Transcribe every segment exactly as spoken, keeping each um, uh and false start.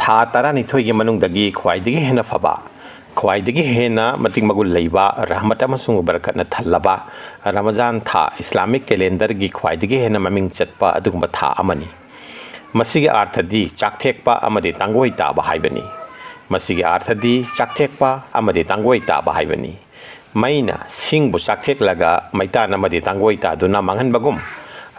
ꯊꯥ ꯇꯔꯥꯅꯤꯊꯣꯏꯒꯤ ꯃꯅꯨꯡꯗꯒꯤ ꯈ꯭ꯋꯥꯏꯗꯒꯤ ꯍꯦꯟꯅ ꯐꯕ, ꯈ꯭ꯋꯥꯏꯗꯒꯤ ꯍꯦꯟꯅ ꯃꯇꯤꯛ ꯃꯒꯨꯟ ꯂꯩꯕ, ꯔꯍꯃꯠ ꯑꯃꯁꯨꯡ ꯕꯔꯀꯠꯅ ꯊꯜꯂꯕ ꯔꯃꯖꯥꯟ ꯊꯥ, ꯏꯁꯂꯥꯃꯤꯛ ꯀꯦꯂꯦꯟꯗꯔꯒꯤ ꯈ꯭ꯋꯥꯏꯗꯒꯤ ꯍꯦꯟꯅ ꯃꯃꯤꯡ ꯆꯠꯄ ꯑꯗꯨꯒꯨꯝꯕ ꯊꯥ ꯑꯃꯅꯤ꯫ ꯃꯁꯤꯒꯤ ꯑꯥꯔꯊꯗꯤ ꯆꯥꯛꯊꯦꯛꯄ ꯑꯃꯗꯤ ꯇꯥꯡꯒꯣꯏ ꯇꯥꯕ ꯍꯥꯏꯕꯅꯤ꯫ ꯃꯁꯤꯒꯤ ꯑꯥꯔꯊꯗꯤ ꯆꯥꯛꯊꯦꯛꯄ ꯑꯃꯗꯤ ꯇꯥꯡꯒꯣꯏ ꯇꯥꯕ ꯍꯥꯏꯕꯅꯤ꯫ ꯃꯩꯅ ꯁꯤꯡꯕꯨ ꯆꯥꯛꯊꯦꯛꯂꯒ ꯃꯩꯇꯥꯟ ꯑꯃꯗꯤ ꯇꯥꯡꯒꯣꯏ ꯇꯥꯗꯨꯅ ꯃꯥꯡꯍꯟꯕꯒꯨꯝ,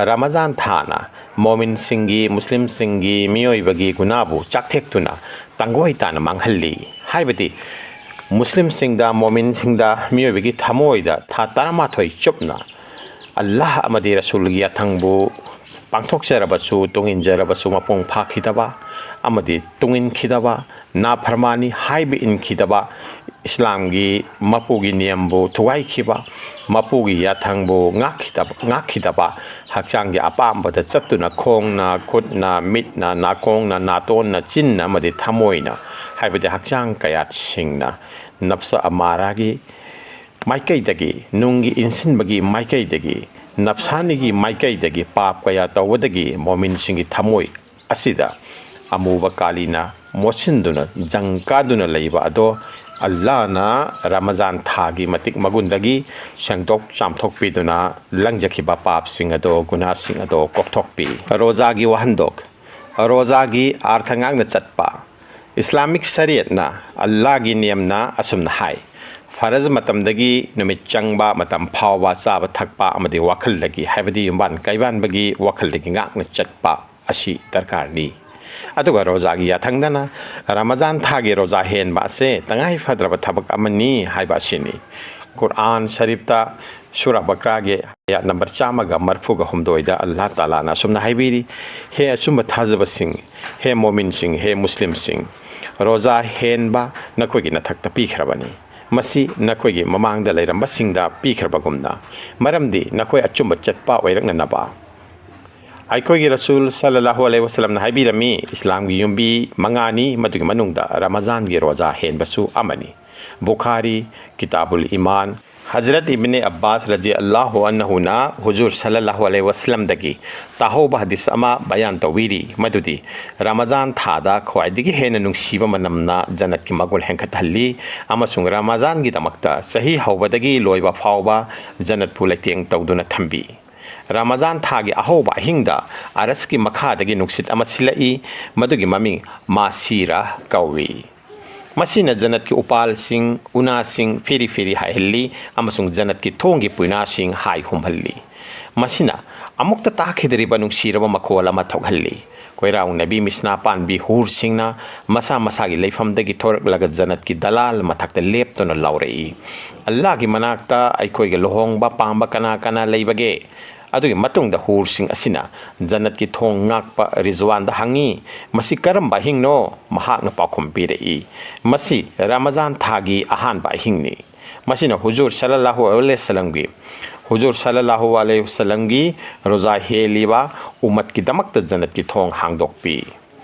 ꯔꯃꯖꯥꯟ ꯊꯥꯅ ꯃꯣꯃꯤꯟꯁꯤꯡꯒꯤ, ꯃꯨꯁꯂꯤꯝꯁꯤꯡꯒꯤ ꯃꯤꯑꯣꯏꯕꯒꯤ ꯒꯨꯅꯥꯕꯨ ꯆꯥꯛꯊꯦꯛꯇꯨꯅ ꯇꯥꯡꯒꯣꯏ ꯇꯥꯅ ꯃꯥꯡꯍꯜꯂꯤ꯫ ꯍꯥꯏꯕꯗꯤ, ꯃꯨꯁꯂꯤꯝꯁꯤꯡꯗ, ꯃꯣꯃꯤꯟꯁꯤꯡꯗ, ꯃꯤꯑꯣꯏꯕꯒꯤ ꯊꯃꯣꯏꯗ ꯊꯥ ꯇꯔꯥꯃꯥꯊꯣꯏ ꯆꯨꯞꯅ ꯑꯜꯂꯥꯍ ꯑꯃꯗꯤ ꯔꯁꯨꯜꯒꯤ ꯌꯥꯊꯪꯕꯨ ꯄꯥꯡꯊꯣꯛꯆꯔꯕꯁꯨ, ꯇꯨꯡꯏꯟꯖꯔꯕꯁꯨ ꯃꯄꯨꯡ ꯐꯥꯈꯤꯗꯕ ꯑꯃꯗꯤ ꯇꯨꯡꯏꯟꯈꯤꯗꯕ, ꯅꯥꯐꯔꯃꯥꯅꯤ ꯍꯥꯏꯕ ꯏꯟꯈꯤꯗꯕ, ꯏꯁꯂꯥꯝꯒꯤ ꯃꯄꯨꯒꯤ ꯅꯤꯌꯝꯕꯨ ꯊꯨꯒꯥꯏꯈꯤꯕ, ꯃꯄꯨꯒꯤ ꯌꯥꯊꯪꯕꯨ ꯉꯥꯛꯈꯤꯗꯕ, ꯉꯥꯛꯈꯤꯗꯕ, ꯍꯛꯆꯥꯡꯒꯤ ꯑꯄꯥꯝꯕꯗ ꯆꯠꯇꯨꯅ ꯈꯣꯡꯅ, ꯈꯨꯠꯅ, ꯃꯤꯠꯅ, ꯅꯥꯀꯣꯡꯅ, ꯅꯥꯇꯣꯟꯅ, ꯆꯤꯟꯅ ꯑꯃꯗꯤ ꯊꯃꯣꯏꯅ, ꯍꯥꯏꯕꯗꯤ ꯍꯛꯆꯥꯡ ꯀꯌꯥꯠꯁꯤꯡꯅ ꯅꯞꯁ ꯑꯃꯥꯔꯥꯒꯤ ꯃꯥꯏꯀꯩꯗꯒꯤ, ꯅꯨꯡꯒꯤ ꯏꯟꯁꯤꯟꯕꯒꯤ ꯃꯥꯏꯀꯩꯗꯒꯤ, ꯅꯞꯁꯥꯅꯤꯒꯤ ꯃꯥꯏꯀꯩꯗꯒꯤ ꯄꯥꯞ ꯀꯌꯥ ꯇꯧꯕꯗꯒꯤ ꯃꯣꯃꯤꯟꯁꯤꯡꯒꯤ ꯊꯃꯣꯏ ꯑꯁꯤꯗ ꯑꯃꯨꯕ ꯀꯥꯂꯤꯅ ꯃꯣꯠꯁꯤꯟꯗꯨꯅ ꯖꯪ ꯀꯥꯗꯨꯅ ꯂꯩꯕ ꯑꯗꯣ, ꯑꯜꯂꯥꯍꯅ ꯔꯃꯖꯥꯟ ꯊꯥꯒꯤ ꯃꯇꯤꯛ ꯃꯒꯨꯟꯗꯒꯤ ꯁꯦꯡꯗꯣꯛ ꯆꯥꯝꯊꯣꯛꯄꯤꯗꯨꯅ ꯂꯪꯖꯈꯤꯕ ꯄꯥꯞꯁꯤꯡ ꯑꯗꯣ, ꯒꯨꯅꯥꯁꯤꯡ ꯑꯗꯣ ꯀꯣꯛꯊꯣꯛꯄꯤ꯫ ꯔꯣꯖꯥꯒꯤ ꯋꯥꯍꯟꯊꯣꯛ꯫ ꯔꯣꯖꯥꯒꯤ ꯑꯥꯔꯊ ꯉꯥꯛꯅ ꯆꯠꯄ꯫ ꯏꯁꯂꯥꯃꯤꯛ ꯁꯔꯤꯌꯠꯅ, ꯑꯜꯂꯥꯍꯒꯤ ꯅꯤꯌꯝꯅ ꯑꯁꯨꯝꯅ ꯍꯥꯏ: ꯐꯔꯖ ꯃꯇꯝꯗꯒꯤ ꯅꯨꯃꯤꯠ ꯆꯪꯕ ꯃꯇꯝ ꯐꯥꯎꯕ ꯆꯥꯕ ꯊꯛꯄ ꯑꯃꯗꯤ ꯋꯥꯈꯜꯗꯒꯤ, ꯍꯥꯏꯕꯗꯤ ꯌꯨꯝꯕꯥꯟ ꯀꯩꯕꯥꯟꯕꯒꯤ ꯋꯥꯈꯜꯗꯒꯤ ꯉꯥꯛꯅ ꯆꯠꯄ ꯑꯁꯤ ꯗꯔꯀꯥꯔꯅꯤ꯫ ꯑꯗꯨꯒ ꯔꯣꯖꯥꯒꯤ ꯌꯥꯊꯪꯗꯅ ꯔꯃꯖꯥꯟ ꯊꯥꯒꯤ ꯔꯣꯖꯥ ꯍꯦꯟꯕ ꯑꯁꯦ ꯇꯉꯥꯏ ꯐꯗ꯭ꯔꯕ ꯊꯕꯛ ꯑꯃꯅꯤ ꯍꯥꯏꯕ ꯑꯁꯤꯅꯤ꯫ ꯀꯨꯔꯑꯥꯟ ꯁꯔꯤꯐꯇ ꯁꯨꯔꯥ ꯕꯀ꯭ꯔꯥꯒꯤ ꯑꯥꯌꯥꯠ ꯅꯝꯕꯔ ꯆꯥꯝꯃꯒ ꯃꯔꯤꯐꯨꯒ ꯍꯨꯝꯗꯣꯏꯗ ꯑꯜꯂꯥꯍ ꯇꯥꯂꯥꯅ ꯑꯁꯨꯝꯅ ꯍꯥꯏꯕꯤꯔꯤ: "ꯍꯦ ꯑꯆꯨꯝꯕ ꯊꯥꯖꯕꯁꯤꯡ, ꯍꯦ ꯃꯣꯃꯤꯟꯁꯤꯡ, ꯍꯦ ꯃꯨꯁꯂꯤꯝꯁꯤꯡ, ꯔꯣꯖꯥ ꯍꯦꯟꯕ ꯅꯈꯣꯏꯒꯤ ꯅꯊꯛꯇ ꯄꯤꯈ꯭ꯔꯕꯅꯤ꯫ ꯃꯁꯤ ꯅꯈꯣꯏꯒꯤ ꯃꯃꯥꯡꯗ ꯂꯩꯔꯝꯕꯁꯤꯡꯗ ꯄꯤꯈ꯭ꯔꯕꯒꯨꯝꯅ, ꯃꯔꯝꯗꯤ ꯅꯈꯣꯏ ꯑꯆꯨꯝꯕ ꯆꯠꯄ ꯑꯣꯏꯔꯛꯅꯅꯕ꯫" ꯑꯩꯈꯣꯏꯒꯤ ꯔꯁꯨꯜ ꯁꯜꯂꯜꯂꯥꯍꯨ ꯑꯂꯩꯍꯤ ꯋꯁꯜꯂꯝꯅ ꯍꯥꯏꯕꯤꯔꯝꯃꯤ, ꯏꯁꯂꯥꯝꯒꯤ ꯌꯨꯝꯕꯤ ꯃꯉꯥꯅꯤ, ꯃꯗꯨꯒꯤ ꯃꯅꯨꯡꯗ ꯔꯃꯖꯥꯟꯒꯤ ꯔꯣꯖꯥ ꯍꯦꯟꯕꯁꯨ ꯑꯃꯅꯤ꯫ ꯕꯨꯈꯥꯔꯤ, ꯀꯤꯇꯥꯕꯨꯜ ꯏꯃꯥꯟ, ꯍꯖꯔꯠ ꯏꯕꯅꯦ ꯑꯕꯥꯁ ꯔꯖꯤ ꯑꯜꯂꯥꯍꯨ ꯑꯟꯍꯨꯅ ꯍꯨꯖꯨꯔ ꯁꯜꯂꯜꯂꯥꯍꯨ ꯑꯂꯩꯍꯤ ꯋꯁꯜꯂꯝꯗꯒꯤ ꯇꯥꯍꯧꯕ ꯍꯗꯤꯁ ꯑꯃ ꯕꯌꯥꯟ ꯇꯧꯕꯤꯔꯤ, ꯃꯗꯨꯗꯤ ꯔꯃꯖꯥꯟ ꯊꯥꯗ ꯈ꯭ꯋꯥꯏꯗꯒꯤ ꯍꯦꯟꯅ ꯅꯨꯡꯁꯤꯕ ꯃꯅꯝꯅ ꯖꯟꯅꯠꯀꯤ ꯃꯒꯨꯟ ꯍꯦꯟꯒꯠꯍꯜꯂꯤ ꯑꯃꯁꯨꯡ ꯔꯃꯖꯥꯟꯒꯤꯗꯃꯛꯇ ꯆꯍꯤ ꯍꯧꯕꯗꯒꯤ ꯂꯣꯏꯕ ꯐꯥꯎꯕ ꯖꯟꯅꯠꯄꯨ ꯂꯩꯇꯦꯡ ꯇꯧꯗꯨꯅ ꯊꯝꯕꯤ꯫ ꯔꯃꯖꯥꯟ ꯊꯥꯒꯤ ꯑꯍꯧꯕ ꯑꯍꯤꯡꯗ ꯑꯔꯁꯀꯤ ꯃꯈꯥꯗꯒꯤ ꯅꯨꯡꯁꯤꯠ ꯑꯃ ꯁꯤꯜꯂꯛꯏ, ꯃꯗꯨꯒꯤ ꯃꯃꯤꯡ ꯃꯥꯁꯤꯔꯥ ꯀꯧꯏ꯫ ꯃꯁꯤꯅ ꯖꯟꯅꯠꯀꯤ ꯎꯄꯥꯜꯁꯤꯡ, ꯎꯅꯥꯁꯤꯡ ꯐꯤꯔꯤ ꯐꯤꯔꯤ ꯍꯥꯏꯍꯜꯂꯤ ꯑꯃꯁꯨꯡ ꯖꯟꯅꯠꯀꯤ ꯊꯣꯡꯒꯤ ꯄꯨꯏꯅꯥꯁꯤꯡ ꯍꯥꯏ ꯍꯨꯝꯍꯜꯂꯤ꯫ ꯃꯁꯤꯅ ꯑꯃꯨꯛꯇ ꯇꯥꯈꯤꯗ꯭ꯔꯤꯕ ꯅꯨꯡꯁꯤꯔꯕ ꯃꯈꯣꯜ ꯑꯃ ꯊꯣꯛꯍꯜꯂꯤ꯫ ꯀꯣꯏꯔꯥꯎꯅꯕꯤ ꯃꯤꯁꯅꯥ ꯄꯥꯟꯕꯤ ꯍꯨꯔꯁꯤꯡꯅ ꯃꯁꯥ ꯃꯁꯥꯒꯤ ꯂꯩꯐꯝꯗꯒꯤ ꯊꯣꯔꯛꯂꯒ ꯖꯟꯅꯠꯀꯤ ꯗꯂꯥꯜ ꯃꯊꯛꯇ ꯂꯦꯞꯇꯨꯅ ꯂꯥꯎꯔꯛꯏ, "ꯑꯜꯂꯥꯍꯒꯤ ꯃꯅꯥꯛꯇ ꯑꯩꯈꯣꯏꯒ ꯂꯨꯍꯣꯡꯕ ꯄꯥꯝꯕ ꯀꯅꯥ ꯀꯅꯥ ꯂꯩꯕꯒꯦ?" ꯑꯗꯨꯒꯤ ꯃꯇꯨꯡꯗ ꯍꯨꯔꯁꯤꯡ ꯑꯁꯤꯅ ꯖꯟꯅꯠꯀꯤ ꯊꯣꯡ ꯉꯥꯛꯄ ꯔꯤꯖꯋꯥꯟꯗ ꯍꯪꯉꯤ, "ꯃꯁꯤ ꯀꯔꯝꯕ ꯑꯍꯤꯡꯅꯣ?" ꯃꯍꯥꯛꯅ ꯄꯥꯎꯈꯨꯝ ꯄꯤꯔꯛꯏ, "ꯃꯁꯤ ꯔꯃꯖꯥꯟ ꯊꯥꯒꯤ ꯑꯍꯥꯟꯕ ꯑꯍꯤꯡꯅꯤ꯫" ꯃꯁꯤꯅ ꯍꯨꯖꯨꯔ ꯁꯜꯂꯜꯂꯥꯍꯨ ꯑꯂꯩꯍꯤ ꯋꯁꯜꯂꯝꯒꯤ, ꯍꯨꯖꯨꯔ ꯁꯜꯂꯜꯂꯥꯍꯨ ꯑꯂꯩꯍꯤ ꯋꯁꯜꯂꯝꯒꯤ ꯔꯣꯖꯥ ꯍꯦꯜꯂꯤꯕ ꯎꯃꯠꯀꯤꯗꯃꯛꯇ ꯖꯟꯅꯠꯀꯤ ꯊꯣꯡ ꯍꯥꯡꯗꯣꯛꯄꯤ꯫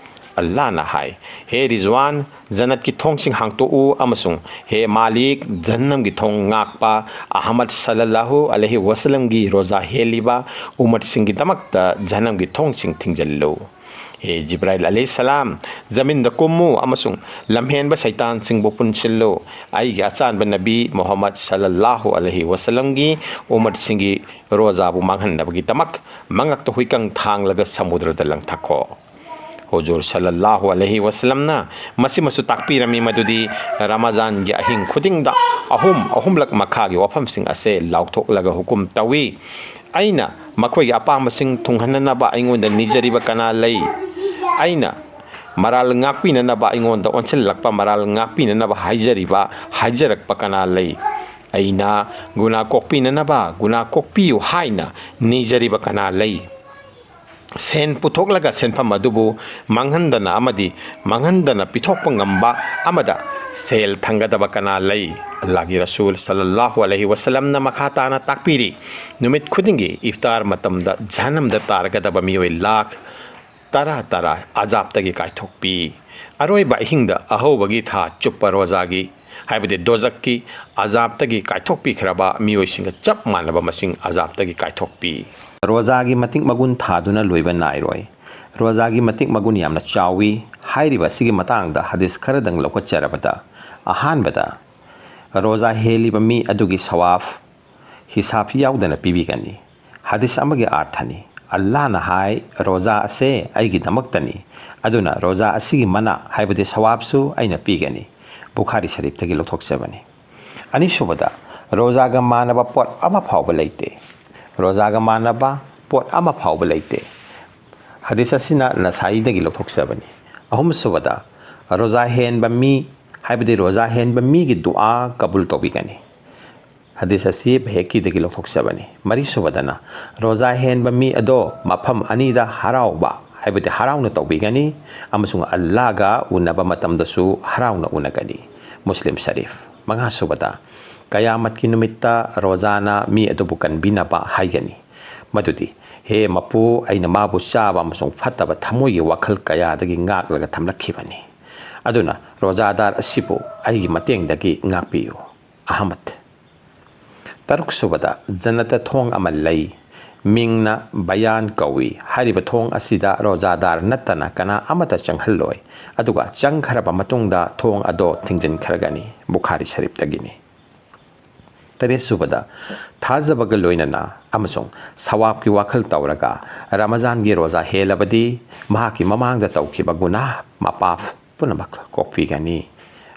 ꯑꯜꯂꯥꯍꯅ ꯍꯥꯏ, "ꯍꯦ ꯔꯤꯖꯋꯥꯟ, ꯖꯟꯅꯠꯀꯤ ꯊꯣꯡꯁꯤꯡ ꯍꯥꯡꯇꯣꯛꯎ ꯑꯃꯁꯨꯡ ꯍꯦ ꯃꯥꯂꯤꯛ, ꯖꯍꯟꯅꯝꯒꯤ ꯊꯣꯡ ꯉꯥꯛꯄ ꯑꯍꯃꯗ ꯁꯜꯂꯜꯂꯥꯍꯨ ꯑꯂꯩꯍꯤ ꯋꯁꯜꯂꯝꯒꯤ ꯔꯣꯖꯥ ꯍꯦꯜꯂꯤꯕ ꯎꯃꯠꯁꯤꯡꯒꯤꯗꯃꯛꯇ ꯖꯍꯟꯅꯝꯒꯤ ꯊꯣꯡꯁꯤꯡ ꯊꯤꯡꯖꯤꯜꯂꯨ꯫ ꯍꯦ ꯖꯤꯕ꯭ꯔꯥꯏꯜ ꯑꯂꯩꯍꯤ ꯁꯂꯥꯝ, ꯖꯃꯤꯟꯗ ꯀꯨꯝꯃꯨ ꯑꯃꯁꯨꯡ ꯂꯝꯍꯦꯟꯕ ꯁꯩꯇꯥꯟꯁꯤꯡꯕꯨ ꯄꯨꯟꯁꯤꯜꯂꯨ꯫ ꯑꯩꯒꯤ ꯑꯆꯥꯟꯕ ꯅꯕꯤ ꯃꯨꯍꯝꯃꯗ ꯁꯜꯂꯜꯂꯥꯍꯨ ꯑꯂꯩꯍꯤ ꯋꯁꯜꯂꯝꯒꯤ ꯎꯃꯠꯁꯤꯡꯒꯤ ꯔꯣꯖꯥꯕꯨ ꯃꯥꯡꯍꯟꯅꯕꯒꯤꯗꯃꯛ ꯃꯉꯛꯇ ꯍꯨꯏꯀꯪ ꯊꯥꯡꯂꯒ ꯁꯃꯨꯗ꯭ꯔꯗ ꯂꯪꯊꯈꯣ꯫" ꯍꯨꯖꯨꯔ ꯁꯜꯂꯜꯂꯥꯍꯨ ꯑꯂꯩꯍꯤ ꯋꯁꯜꯂꯝꯅ ꯃꯁꯤꯃꯁꯨ ꯇꯥꯛꯄꯤꯔꯝꯃꯤ, ꯃꯗꯨꯗꯤ ꯔꯃꯖꯥꯟꯒꯤ ꯑꯍꯤꯡ ꯈꯨꯗꯤꯡꯗ ꯑꯍꯨꯝ ꯑꯍꯨꯝꯂꯛ ꯃꯈꯥꯒꯤ ꯋꯥꯐꯝꯁꯤꯡ ꯑꯁꯦ ꯂꯥꯎꯊꯣꯛꯂꯒ ꯍꯨꯀꯨꯝ ꯇꯧꯏ, "ꯑꯩꯅ ꯃꯈꯣꯏꯒꯤ ꯑꯄꯥꯝꯕꯁꯤꯡ ꯊꯨꯡꯍꯟꯅꯅꯕ ꯑꯩꯉꯣꯟꯗ ꯅꯤꯖꯔꯤꯕ ꯀꯅꯥ ꯂꯩ? ꯑꯩꯅ ꯃꯔꯥꯜ ꯉꯥꯛꯄꯤꯅꯅꯕ ꯑꯩꯉꯣꯟꯗ ꯑꯣꯟꯁꯤꯜꯂꯛꯄ ꯃꯔꯥꯜ ꯉꯥꯛꯄꯤꯅꯅꯕ ꯍꯥꯏꯖꯔꯤꯕ, ꯍꯥꯏꯖꯔꯛꯄ ꯀꯅꯥ ꯂꯩ? ꯑꯩꯅ ꯒꯨꯅꯥ ꯀꯣꯛꯄꯤꯅꯅꯕ ꯒꯨꯅꯥ ꯀꯣꯛꯄꯤꯌꯨ ꯍꯥꯏꯅ ꯅꯤꯖꯔꯤꯕ ꯀꯅꯥ ꯂꯩ?" ꯁꯦꯟ ꯄꯨꯊꯣꯛꯂꯒ ꯁꯦꯟꯐꯝ ꯑꯗꯨꯕꯨ ꯃꯥꯡꯍꯟꯗꯅ ꯑꯃꯗꯤ ꯃꯥꯡꯍꯟꯗꯅ ꯄꯤꯊꯣꯛꯄ ꯉꯝꯕ ꯑꯃꯗ ꯁꯦꯜ ꯊꯪꯒꯗꯕ ꯀꯅꯥ ꯂꯩ? ꯑꯜꯂꯥꯍꯒꯤ ꯔꯁꯨꯜ ꯁꯜꯂꯜꯂꯥꯍꯨ ꯑꯂꯩꯍꯤ ꯋꯁꯜꯂꯝꯅ ꯃꯈꯥ ꯇꯥꯅ ꯇꯥꯛꯄꯤꯔꯤ, ꯅꯨꯃꯤꯠ ꯈꯨꯗꯤꯡꯒꯤ ꯏꯐꯇꯥꯔ ꯃꯇꯝꯗ ꯖꯍꯟꯅꯝꯗ ꯇꯥꯔꯒꯗꯕ ꯃꯤꯑꯣꯏ ꯂꯥꯈ ꯇꯔꯥ ꯇꯔꯥ ꯑꯖꯥꯕꯇꯒꯤ ꯀꯥꯏꯊꯣꯛꯄꯤ꯫ ꯑꯔꯣꯏꯕ ꯑꯍꯤꯡꯗ ꯑꯍꯧꯕꯒꯤ ꯊꯥ ꯆꯨꯞꯄ ꯔꯣꯖꯥꯒꯤ ꯍꯥꯏꯕꯗꯤ ꯗꯣꯖꯛꯀꯤ ꯑꯖꯥꯕꯇꯒꯤ ꯀꯥꯏꯊꯣꯛꯄꯤꯈ꯭ꯔꯕ ꯃꯤꯑꯣꯏꯁꯤꯡꯒ ꯆꯞ ꯃꯥꯟꯅꯕ ꯃꯁꯤꯡ ꯑꯖꯥꯕꯇꯒꯤ ꯀꯥꯏꯊꯣꯛꯄꯤ꯫ ꯔꯣꯖꯥꯒꯤ ꯃꯇꯤꯛ ꯃꯒꯨꯟ ꯊꯥꯗꯨꯅ ꯂꯣꯏꯕ ꯅꯥꯏꯔꯣꯏ꯫ ꯔꯣꯖꯥꯒꯤ ꯃꯇꯤꯛ ꯃꯒꯨꯟ ꯌꯥꯝꯅ ꯆꯥꯎꯏ꯫ ꯍꯥꯏꯔꯤꯕ ꯑꯁꯤꯒꯤ ꯃꯇꯥꯡꯗ ꯍꯗꯤꯁ ꯈꯔꯗꯪ ꯂꯧꯈꯠꯆꯔꯕꯗ, ꯑꯍꯥꯟꯕꯗ, ꯔꯣꯖꯥ ꯍꯦꯜꯂꯤꯕ ꯃꯤ ꯑꯗꯨꯒꯤ ꯁꯋꯥꯐ ꯍꯤꯁꯥꯕ ꯌꯥꯎꯗꯅ ꯄꯤꯕꯤꯒꯅꯤ꯫ ꯍꯗꯤꯁ ꯑꯃꯒꯤ ꯑꯥꯔꯊꯅꯤ꯫ ꯑꯜꯂꯥꯍꯅ ꯍꯥꯏ, "ꯔꯣꯖꯥ ꯑꯁꯦ ꯑꯩꯒꯤꯗꯃꯛꯇꯅꯤ, ꯑꯗꯨꯅ ꯔꯣꯖꯥ ꯑꯁꯤꯒꯤ ꯃꯅꯥ ꯍꯥꯏꯕꯗꯤ ꯁꯋꯥꯕꯁꯨ ꯑꯩꯅ ꯄꯤꯒꯅꯤ"꯫ ꯕꯨꯈꯥꯔꯤ ꯁꯔꯤꯐꯇꯒꯤ ꯂꯧꯊꯣꯛꯆꯕꯅꯤ꯫ ꯑꯅꯤꯁꯨꯕꯗ, ꯔꯣꯖꯥꯒ ꯃꯥꯟꯅꯕ ꯄꯣꯠ ꯑꯃ ꯐꯥꯎꯕ ꯂꯩꯇꯦ꯫ ꯔꯣꯖꯥꯒ ꯃꯥꯟꯅꯕ ꯄꯣꯠ ꯑꯃ ꯐꯥꯎꯕ ꯂꯩꯇꯦ꯫ ꯍꯗꯤꯁ ꯑꯁꯤꯅ ꯅꯁꯥꯏꯗꯒꯤ ꯂꯧꯊꯣꯛꯆꯕꯅꯤ꯫ ꯑꯍꯨꯝꯁꯨꯕꯗ, ꯔꯣꯖꯥ ꯍꯦꯟꯕ ꯃꯤ, ꯍꯥꯏꯕꯗꯤ ꯔꯣꯖꯥ ꯍꯦꯟꯕ ꯃꯤꯒꯤ ꯗꯨꯑꯥ ꯀꯕꯨꯜ ꯇꯧꯕꯤꯒꯅꯤ꯫ ꯍꯗꯤꯁ ꯑꯁꯤ ꯕꯍꯦꯀꯤꯗꯒꯤ ꯂꯧꯊꯣꯛꯆꯕꯅꯤ꯫ ꯃꯔꯤꯁꯨꯕꯗꯅ, ꯔꯣꯖꯥ ꯍꯦꯟꯕ ꯃꯤ ꯑꯗꯣ ꯃꯐꯝ ꯑꯅꯤꯗ ꯍꯔꯥꯎꯕ, ꯍꯥꯏꯕꯗꯤ ꯍꯔꯥꯎꯅ ꯇꯧꯕꯤꯒꯅꯤ, ꯑꯃꯁꯨꯡ ꯑꯜꯂꯥꯒ ꯎꯅꯕ ꯃꯇꯝꯗꯁꯨ ꯍꯔꯥꯎꯅ ꯎꯅꯒꯅꯤ꯫ ꯃꯨꯁꯂꯤꯝ ꯁꯔꯤꯐ꯫ ꯃꯉꯥꯁꯨꯕꯗ, ꯀꯌꯥꯃꯠꯀꯤ ꯅꯨꯃꯤꯠꯇ ꯔꯣꯖꯥꯅ ꯃꯤ ꯑꯗꯨꯕꯨ ꯀꯟꯕꯤꯅꯕ ꯍꯥꯏꯒꯅꯤ꯫ ꯃꯗꯨꯗꯤ, "ꯍꯦ ꯃꯄꯨ, ꯑꯩꯅ ꯃꯥꯕꯨ ꯆꯥꯕ ꯑꯃꯁꯨꯡ ꯐꯠꯇꯕ ꯊꯃꯣꯏꯒꯤ ꯋꯥꯈꯜ ꯀꯌꯥꯗꯒꯤ ꯉꯥꯛꯂꯒ ꯊꯝꯂꯛꯈꯤꯕꯅꯤ꯫ ꯑꯗꯨꯅ ꯔꯣꯖꯥꯗꯥꯔ ꯑꯁꯤꯕꯨ ꯑꯩꯒꯤ ꯃꯇꯦꯡꯗꯒꯤ ꯉꯥꯛꯄꯤꯌꯨ"꯫ ꯑꯍꯃꯗ꯫ ꯇꯔꯨꯛꯁꯨꯕꯗ, ꯖꯟꯅꯠꯇ ꯊꯣꯡ ꯑꯃ ꯂꯩ꯫ ꯃꯤꯡꯅ ꯕꯌꯥꯟ ꯀꯧꯏ꯫ ꯍꯥꯏꯔꯤꯕ ꯊꯣꯡ ꯑꯁꯤꯗ ꯔꯣꯖꯥꯗꯥꯔ ꯅꯠꯇꯅ ꯀꯅꯥ ꯑꯃꯠꯇ ꯆꯪꯍꯜꯂꯣꯏ꯫ ꯑꯗꯨꯒ ꯆꯪꯈ꯭ꯔꯕ ꯃꯇꯨꯡꯗ ꯊꯣꯡ ꯑꯗꯣ ꯊꯤꯡꯖꯤꯟꯈ꯭ꯔꯒꯅꯤ꯫ ꯕꯨꯈꯥꯔꯤ ꯁꯔꯤꯐꯇꯒꯤꯅꯤ꯫ ꯇꯔꯦꯠꯁꯨꯕꯗ, ꯊꯥꯖꯕꯒ ꯂꯣꯏꯅꯅ ꯑꯃꯁꯨꯡ ꯁꯋꯥꯕꯀꯤ ꯋꯥꯈꯜ ꯇꯧꯔꯒ ꯔꯃꯖꯥꯟꯒꯤ ꯔꯣꯖꯥ ꯍꯦꯜꯂꯕꯗꯤ ꯃꯍꯥꯛꯀꯤ ꯃꯃꯥꯡꯗ ꯇꯧꯈꯤꯕ ꯒꯨꯅꯥꯍ ꯃꯄꯥꯐ ꯄꯨꯝꯅꯃꯛ ꯀꯣꯛꯄꯤꯒꯅꯤ꯫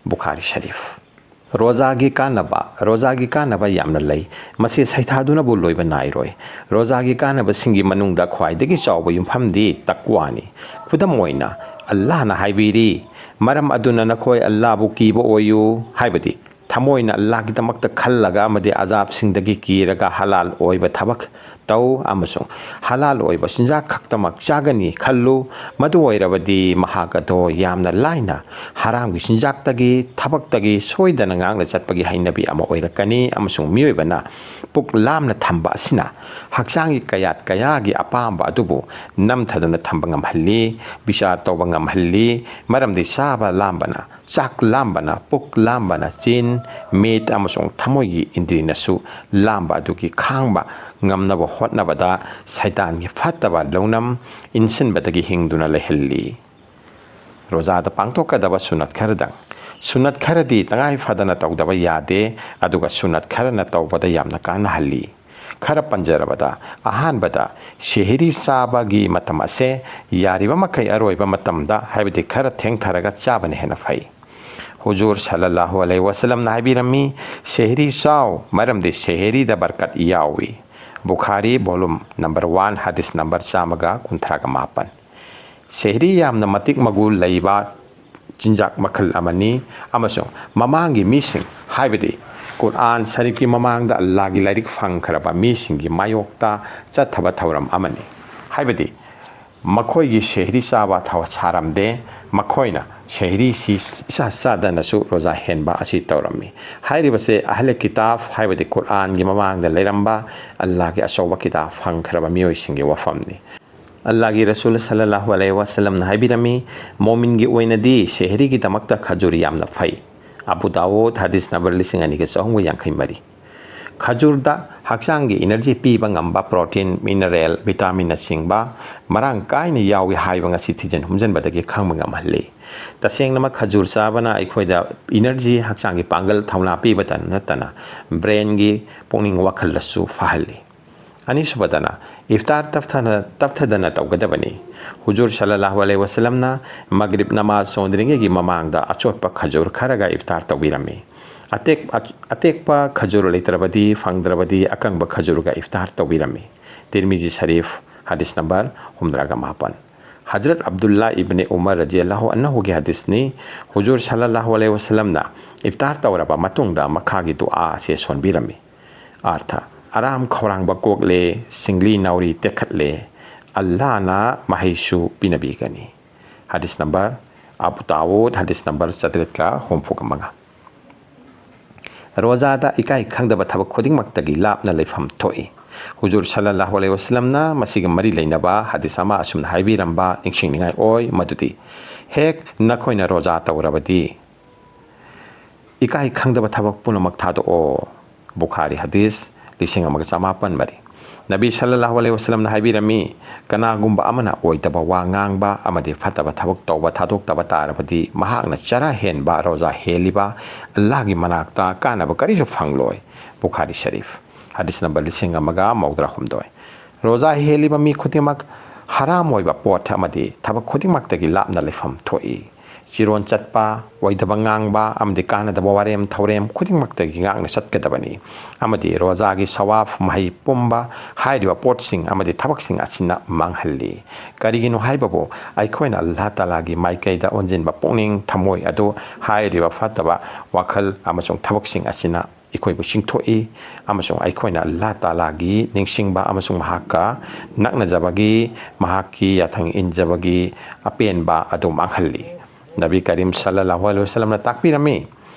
ꯕꯨꯈꯥꯔꯤ ꯁꯔꯤꯐ꯫ ꯔꯣꯖꯥꯒꯤ ꯀꯥꯟꯅꯕ꯫ ꯔꯣꯖꯥꯒꯤ ꯀꯥꯟꯅꯕ ꯌꯥꯝꯅ ꯂꯩ꯫ ꯃꯁꯤ ꯁꯩꯊꯥꯗꯨꯅꯕꯨ ꯂꯣꯏꯕ ꯅꯥꯏꯔꯣꯏ꯫ ꯔꯣꯖꯥꯒꯤ ꯀꯥꯟꯅꯕꯁꯤꯡꯒꯤ ꯃꯅꯨꯡꯗ ꯈ꯭ꯋꯥꯏꯗꯒꯤ ꯆꯥꯎꯕ ꯌꯨꯝꯐꯝꯗꯤ ꯇꯛꯋꯥꯅꯤ꯫ ꯈꯨꯗꯝ ꯑꯣꯏꯅ, ꯑꯜꯂꯥꯍꯅ ꯍꯥꯏꯕꯤꯔꯤ, "ꯃꯔꯝ ꯑꯗꯨꯅ ꯅꯈꯣꯏ ꯑꯜꯂꯥꯍꯕꯨ ꯀꯤꯕ ꯑꯣꯏꯌꯨ", ꯍꯥꯏꯕꯗꯤ ꯊꯃꯣꯏꯅ ꯑꯜꯂꯥꯍꯒꯤꯗꯃꯛꯇ ꯈꯜꯂꯒ ꯑꯃꯗꯤ ꯑꯖꯥꯕꯁꯤꯡꯗꯒꯤ ꯀꯤꯔꯒ ꯍꯂꯥꯜ ꯑꯣꯏꯕ ꯊꯕꯛ ꯇꯧ ꯑꯃꯁꯨꯡ ꯍꯂꯥꯜ ꯑꯣꯏꯕ ꯆꯤꯟꯖꯥꯛ ꯈꯛꯇꯃꯛ ꯆꯥꯒꯅꯤ ꯈꯜꯂꯨ꯫ ꯃꯗꯨ ꯑꯣꯏꯔꯕꯗꯤ ꯃꯍꯥꯛ ꯑꯗꯣ ꯌꯥꯝꯅ ꯂꯥꯏꯅ ꯍꯔꯥꯝꯒꯤ ꯆꯤꯟꯖꯥꯛꯇꯒꯤ, ꯊꯕꯛꯇꯒꯤ ꯁꯣꯏꯗꯅ ꯉꯥꯛꯅ ꯆꯠꯄꯒꯤ ꯍꯩꯅꯕꯤ ꯑꯃ ꯑꯣꯏꯔꯛꯀꯅꯤ, ꯑꯃꯁꯨꯡ ꯃꯤꯑꯣꯏꯕꯅ ꯄꯨꯛ ꯂꯥꯝꯅ ꯊꯝꯕ ꯑꯁꯤꯅ ꯍꯛꯆꯥꯡꯒꯤ ꯀꯌꯥꯠ ꯀꯌꯥꯒꯤ ꯑꯄꯥꯝꯕ ꯑꯗꯨꯕꯨ ꯅꯝꯊꯗꯨꯅ ꯊꯝꯕ ꯉꯝꯍꯜꯂꯤ꯫ ꯕꯤꯆꯥꯔ ꯇꯧꯕ ꯉꯝꯍꯜꯂꯤ, ꯃꯔꯝꯗꯤ ꯆꯥꯕ ꯂꯥꯝꯕꯅ, ꯆꯥꯛ ꯂꯥꯝꯕꯅ, ꯄꯨꯛ ꯂꯥꯝꯕꯅ ꯆꯤꯟ, ꯃꯤꯠ ꯑꯃꯁꯨꯡ ꯊꯃꯣꯏꯒꯤ ꯏꯟꯗ꯭ꯔꯤꯅꯁꯨ ꯂꯥꯝꯕ ꯑꯗꯨꯒꯤ ꯈꯥꯡꯕ ꯉꯝꯅꯕ ꯍꯣꯠꯅꯕꯗ ꯁꯩꯇꯥꯟꯒꯤ ꯐꯠꯇꯕ ꯂꯧꯅꯝ ꯏꯟꯁꯤꯟꯕꯗꯒꯤ ꯍꯤꯡꯗꯨꯅ ꯂꯩꯍꯜꯂꯤ꯫ ꯔꯣꯖꯥꯗ ꯄꯥꯡꯊꯣꯛꯀꯗꯕ ꯁꯨꯅꯠ ꯈꯔꯗꯪ꯫ ꯁꯨꯅꯠ ꯈꯔꯗꯤ ꯇꯉꯥꯏ ꯐꯗꯅ ꯇꯧꯗꯕ ꯌꯥꯗꯦ, ꯑꯗꯨꯒ ꯁꯨꯅꯠ ꯈꯔꯅ ꯇꯧꯕꯗ ꯌꯥꯝꯅ ꯀꯥꯟꯅꯍꯜꯂꯤ꯫ ꯈꯔ ꯄꯟꯖꯔꯕꯗ, ꯑꯍꯥꯟꯕꯗ, ꯁꯦꯍꯔꯤ ꯆꯥꯕꯒꯤ ꯃꯇꯝ ꯑꯁꯦ ꯌꯥꯔꯤꯕ ꯃꯈꯩ ꯑꯔꯣꯏꯕ ꯃꯇꯝꯗ, ꯍꯥꯏꯕꯗꯤ ꯈꯔ ꯊꯦꯡꯊꯔꯒ ꯆꯥꯕꯅ ꯍꯦꯟꯅ ꯐꯩ꯫ ꯍꯨꯖꯨꯔ ꯁꯜꯂꯜꯂꯥꯍꯨ ꯑꯂꯩꯍꯤ ꯋꯁꯜꯂꯝꯅ ꯍꯥꯏꯕꯤꯔꯝꯃꯤ, "ꯁꯦꯍꯔꯤ ꯆꯥꯎ, ꯃꯔꯝꯗꯤ ꯁꯦꯍꯔꯤꯗ ꯕꯔꯀꯠ ꯌꯥꯎꯏ"꯫ ꯕꯨꯈꯥꯔꯤ, volume number one, ꯍꯗꯤꯁ number ꯆꯥꯝꯃꯒ ꯀꯨꯟꯊ꯭ꯔꯥꯒ ꯃꯥꯄꯟ꯫ ꯁꯦꯍꯔꯤ ꯌꯥꯝꯅ ꯃꯇꯤꯛ ꯃꯒꯨꯟ ꯂꯩꯕ ꯆꯤꯟꯖꯥꯛ ꯃꯈꯜ ꯑꯃꯅꯤ, ꯑꯃꯁꯨꯡ ꯃꯃꯥꯡꯒꯤ ꯃꯤꯁꯤꯡ, ꯍꯥꯏꯕꯗꯤ ꯀꯨꯔꯑꯥꯟ ꯁꯔꯤꯐꯀꯤ ꯃꯃꯥꯡꯗ ꯑꯜꯂꯥꯍꯒꯤ ꯂꯥꯏꯔꯤꯛ ꯐꯪꯈ꯭ꯔꯕ ꯃꯤꯁꯤꯡꯒꯤ ꯃꯥꯌꯣꯛꯇ ꯆꯠꯊꯕ ꯊꯧꯔꯝ ꯑꯃꯅꯤ꯫ ꯍꯥꯏꯕꯗꯤ ꯃꯈꯣꯏꯒꯤ ꯁꯦꯍꯔꯤ ꯆꯥꯕ ꯊꯧ-, ꯁꯥꯔꯝꯗꯦ, ꯃꯈꯣꯏꯅ ꯁꯦꯍꯔꯤꯁꯤ ꯏꯆꯥ ꯆꯥꯗꯅꯁꯨ ꯔꯣꯖꯥ ꯍꯦꯟꯕ ꯑꯁꯤ ꯇꯧꯔꯝꯃꯤ꯫ ꯍꯥꯏꯔꯤꯕꯁꯦ ꯑꯍꯂꯦ ꯀꯤꯇꯥꯕ, ꯍꯥꯏꯕꯗꯤ ꯀꯨꯔꯑꯥꯟꯒꯤ ꯃꯃꯥꯡꯗ ꯂꯩꯔꯝꯕ ꯑꯜꯂꯥꯍꯒꯤ ꯑꯆꯧꯕ ꯀꯤꯇꯥꯕ ꯐꯪꯈ꯭ꯔꯕ ꯃꯤꯑꯣꯏꯁꯤꯡꯒꯤ ꯋꯥꯐꯝꯅꯤ꯫ ꯑꯜꯂꯥꯍꯒꯤ ꯔꯁꯨꯜ ꯁꯜꯂꯜꯂꯥꯍꯨ ꯑꯂꯩꯍꯤ ꯋꯁꯜꯂꯝꯅ ꯍꯥꯏꯕꯤꯔꯝꯃꯤ, "ꯃꯣꯃꯤꯟꯒꯤ ꯑꯣꯏꯅꯗꯤ ꯁꯦꯍꯔꯤꯒꯤꯗꯃꯛꯇ ꯈꯖꯨꯔ ꯌꯥꯝꯅ ꯐꯩ"꯫ ꯑꯕꯨ ꯗꯥꯋꯨꯗ, ꯍꯗꯤꯁ number ꯂꯤꯁꯤꯡ ꯑꯅꯤꯒ ꯆꯍꯨꯝꯒ ꯌꯥꯡꯈꯩ ꯃꯔꯤ꯫ ꯈꯖꯨꯔꯗ ꯍꯛꯆꯥꯡꯒꯤ energy ꯄꯤꯕ ꯉꯝꯕ protein, mineral, vitamin ꯅꯆꯤꯡꯕ ꯃꯔꯥꯡ ꯀꯥꯏꯅ ꯌꯥꯎꯏ ꯍꯥꯏꯕ ꯉꯁꯤ ꯊꯤꯖꯤꯟ ꯍꯨꯝꯖꯤꯟꯕꯗꯒꯤ ꯈꯪꯕ ꯉꯝꯍꯜꯂꯤ꯫ ꯇꯁꯦꯡꯅꯃꯛ ꯈꯖꯨꯔ ꯆꯥꯕꯅ ꯑꯩꯈꯣꯏꯗ energy, ꯍꯛꯆꯥꯡꯒꯤ ꯄꯥꯡꯒꯜ, ꯊꯧꯅꯥ ꯄꯤꯕꯇ ꯅꯠꯇꯅ brainꯒꯤ, ꯄꯨꯛꯅꯤꯡ ꯋꯥꯈꯜꯗꯁꯨ ꯐꯍꯜꯂꯤ꯫ ꯑꯅꯤꯁꯨꯕꯗꯅ, ꯏꯐꯇꯥꯔ ꯇꯞꯊꯅ, ꯇꯞꯊꯗꯅ ꯇꯧꯒꯗꯕꯅꯤ꯫ ꯍꯨꯖꯨꯔ ꯁꯜꯂꯜꯂꯥꯍꯨ ꯑꯂꯩꯍꯤ ꯋꯁꯜꯂꯝꯅ ꯃꯒ꯭ꯔꯤꯕ ꯅꯃꯥꯖ ꯁꯣꯟꯗ꯭ꯔꯤꯉꯩꯒꯤ ꯃꯃꯥꯡꯗ ꯑꯆꯣꯠꯄ ꯈꯖꯨꯔ ꯈꯔꯒ ꯏꯐꯇꯥꯔ ꯇꯧꯕꯤꯔꯝꯃꯤ꯫ ꯑꯇꯦꯛ-, ꯑꯇꯦꯛꯄ ꯈꯖꯨꯔ ꯂꯩꯇ꯭ꯔꯕꯗꯤ, ꯐꯪꯗ꯭ꯔꯕꯗꯤ ꯑꯀꯪꯕ ꯈꯖꯨꯔꯒ ꯏꯐꯇꯥꯔ ꯇꯧꯕꯤꯔꯝꯃꯤ꯫ ꯇꯤꯔꯃꯤꯖꯤ ꯁꯔꯤꯐ, ꯍꯗꯤꯁ number ꯍꯨꯝꯗ꯭ꯔꯥꯒ ꯃꯥꯄꯟ꯫ ꯍꯖꯔꯠ ꯑꯕꯗꯨꯜꯂꯥ ꯏꯕꯅꯦ ꯎꯃꯔ ꯔꯖꯤꯌꯜꯂꯥꯍꯨ ꯑꯟꯍꯨꯒꯤ ꯍꯗꯤꯁꯅꯤ꯫ ꯍꯨꯖꯨꯔ ꯁꯜꯂꯜꯂꯥꯍꯨ ꯑꯂꯩꯍꯤ ꯋꯁꯜꯂꯝꯅ ꯏꯐꯇꯥꯔ ꯇꯧꯔꯕ ꯃꯇꯨꯡꯗ ꯃꯈꯥꯒꯤ ꯗꯨꯑꯥ ꯑꯁꯤ ꯁꯣꯟꯕꯤꯔꯝꯃꯤ꯫ ꯑꯥꯔꯊ: ꯑꯔꯥꯝ ꯈꯧꯔꯥꯡꯕ ꯀꯣꯛꯂꯦ, ꯁꯤꯡꯂꯤ ꯅꯥꯎꯔꯤ ꯇꯦꯛꯈꯠꯂꯦ, ꯑꯜꯂꯥꯅ ꯃꯍꯩꯁꯨ ꯄꯤꯅꯕꯤꯒꯅꯤ꯫ ꯍꯗꯤꯁ ꯅꯝꯕꯔ ꯑꯕꯨ ꯗꯥꯋꯨꯗ, ꯍꯗꯤꯁ ꯅꯝꯕꯔ ꯆꯥꯇ꯭ꯔꯦꯠꯀ ꯍꯨꯝꯐꯨꯒ ꯃꯉꯥ꯫ ꯔꯣꯖꯥꯗ ꯏꯀꯥꯏ ꯈꯪꯗꯕ ꯊꯕꯛ ꯈꯨꯗꯤꯡꯃꯛꯇꯒꯤ ꯂꯥꯞꯅ ꯂꯩꯐꯝ ꯊꯣꯛꯏ꯫ ꯍꯨꯖꯨꯔ ꯁꯜꯂꯜꯂꯥꯍꯨ ꯑꯂꯩꯍꯤ ꯋꯁꯜꯂꯝꯅ ꯃꯁꯤꯒ ꯃꯔꯤ ꯂꯩꯅꯕ ꯍꯗꯤꯁ ꯑꯃ ꯑꯁꯨꯝꯅ ꯍꯥꯏꯕꯤꯔꯝꯕ ꯅꯤꯡꯁꯤꯡꯅꯤꯡꯉꯥꯏ ꯑꯣꯏ, ꯃꯗꯨꯗꯤ, "ꯍꯦꯛ ꯅꯈꯣꯏꯅ ꯔꯣꯖꯥ ꯇꯧꯔꯕꯗꯤ ꯏꯀꯥꯏ ꯈꯪꯗꯕ ꯊꯕꯛ ꯄꯨꯝꯅꯃꯛ ꯊꯥꯗꯣꯛꯑꯣ"꯫ ꯕꯨꯈꯥꯔꯤ ꯍꯗꯤꯁ ꯂꯤꯁꯤꯡ ꯑꯃꯒ ꯆꯃꯥꯄꯟ ꯃꯔꯤ꯫ ꯅꯕꯤ ꯁꯜꯂꯜꯂꯥꯍꯨ ꯑꯂꯩꯍꯤ ꯋꯁꯜꯂꯝꯅ ꯍꯥꯏꯕꯤꯔꯝꯃꯤ, "ꯀꯅꯥꯒꯨꯝꯕ ꯑꯃꯅ ꯑꯣꯏꯗꯕ ꯋꯥ ꯉꯥꯡꯕ ꯑꯃꯗꯤ ꯐꯠꯇꯕ ꯊꯕꯛ ꯇꯧꯕ ꯊꯥꯗꯣꯛꯇꯕ ꯇꯥꯔꯕꯗꯤ ꯃꯍꯥꯛꯅ ꯆꯔꯥ ꯍꯦꯟꯕ, ꯔꯣꯖꯥ ꯍꯦꯜꯂꯤꯕ, ꯑꯜꯂꯥꯍꯒꯤ ꯃꯅꯥꯛꯇ ꯀꯥꯟꯅꯕ ꯀꯔꯤꯁꯨ ꯐꯪꯂꯣꯏ"꯫ ꯕꯨꯈꯥꯔꯤ ꯁꯔꯤꯐ, ꯍꯗꯤꯁ ꯅꯝꯕꯔ ꯂꯤꯁꯤꯡ ꯑꯃꯒ ꯃꯧꯗ꯭ꯔꯥ ꯍꯨꯝꯗꯣꯏ꯫ ꯔꯣꯖꯥ ꯍꯦꯜꯂꯤꯕ ꯃꯤ ꯈꯨꯗꯤꯡꯃꯛ ꯍꯔꯥꯝ ꯑꯣꯏꯕ ꯄꯣꯠ ꯑꯃꯗꯤ ꯊꯕꯛ ꯈꯨꯗꯤꯡꯃꯛꯇꯒꯤ ꯂꯥꯞꯅ ꯂꯩꯐꯝ ꯊꯣꯛꯏ꯫ ꯆꯤꯔꯣꯟ ꯆꯠꯄ, ꯑꯣꯏꯗꯕ ꯉꯥꯡꯕ ꯑꯃꯗꯤ ꯀꯥꯟꯅꯗꯕ ꯋꯥꯔꯦꯝ ꯊꯧꯔꯦꯝ ꯈꯨꯗꯤꯡꯃꯛꯇꯒꯤ ꯉꯥꯛꯅ ꯆꯠꯀꯗꯕꯅꯤ꯫ ꯑꯃꯗꯤ ꯔꯣꯖꯥꯒꯤ ꯁꯋꯥꯐ ꯃꯍꯩ ꯄꯨꯝꯕ ꯍꯥꯏꯔꯤꯕ ꯄꯣꯠꯁꯤꯡ ꯑꯃꯗꯤ ꯊꯕꯛꯁꯤꯡ ꯑꯁꯤꯅ ꯃꯥꯡꯍꯜꯂꯤ꯫ ꯀꯔꯤꯒꯤꯅꯣ ꯍꯥꯏꯕꯕꯨ, ꯑꯩꯈꯣꯏꯅ ꯑꯜꯂꯥꯍ ꯇꯥꯂꯥꯒꯤ ꯃꯥꯏꯀꯩꯗ ꯑꯣꯟꯁꯤꯟꯕ ꯄꯨꯛꯅꯤꯡ ꯊꯃꯣꯏ ꯑꯗꯨ ꯍꯥꯏꯔꯤꯕ ꯐꯠꯇꯕ ꯋꯥꯈꯜ ꯑꯃꯁꯨꯡ ꯊꯕꯛꯁꯤꯡ ꯑꯁꯤꯅ ꯑꯩꯈꯣꯏꯕꯨ ꯆꯤꯡꯊꯣꯛꯏ, ꯑꯃꯁꯨꯡ ꯑꯩꯈꯣꯏꯅ ꯑꯜꯂꯥꯍ ꯇꯥꯂꯥꯒꯤ ꯅꯤꯡꯁꯤꯡꯕ ꯑꯃꯁꯨꯡ ꯃꯍꯥꯛꯀ ꯅꯛꯅꯖꯕꯒꯤ, ꯃꯍꯥꯛꯀꯤ ꯌꯥꯊꯪ ꯏꯟꯖꯕꯒꯤ ꯑꯄꯦꯟꯕ ꯑꯗꯨ ꯃꯥꯡꯍꯜꯂꯤ꯫ ꯅꯕꯤ ꯀꯔꯤꯝ ꯁꯜꯂꯜꯂꯥꯍꯨ ꯑꯂꯩꯍꯤ ꯋꯁꯜꯂꯝꯅ ꯇꯥꯛꯄꯤꯔꯝꯃꯤ,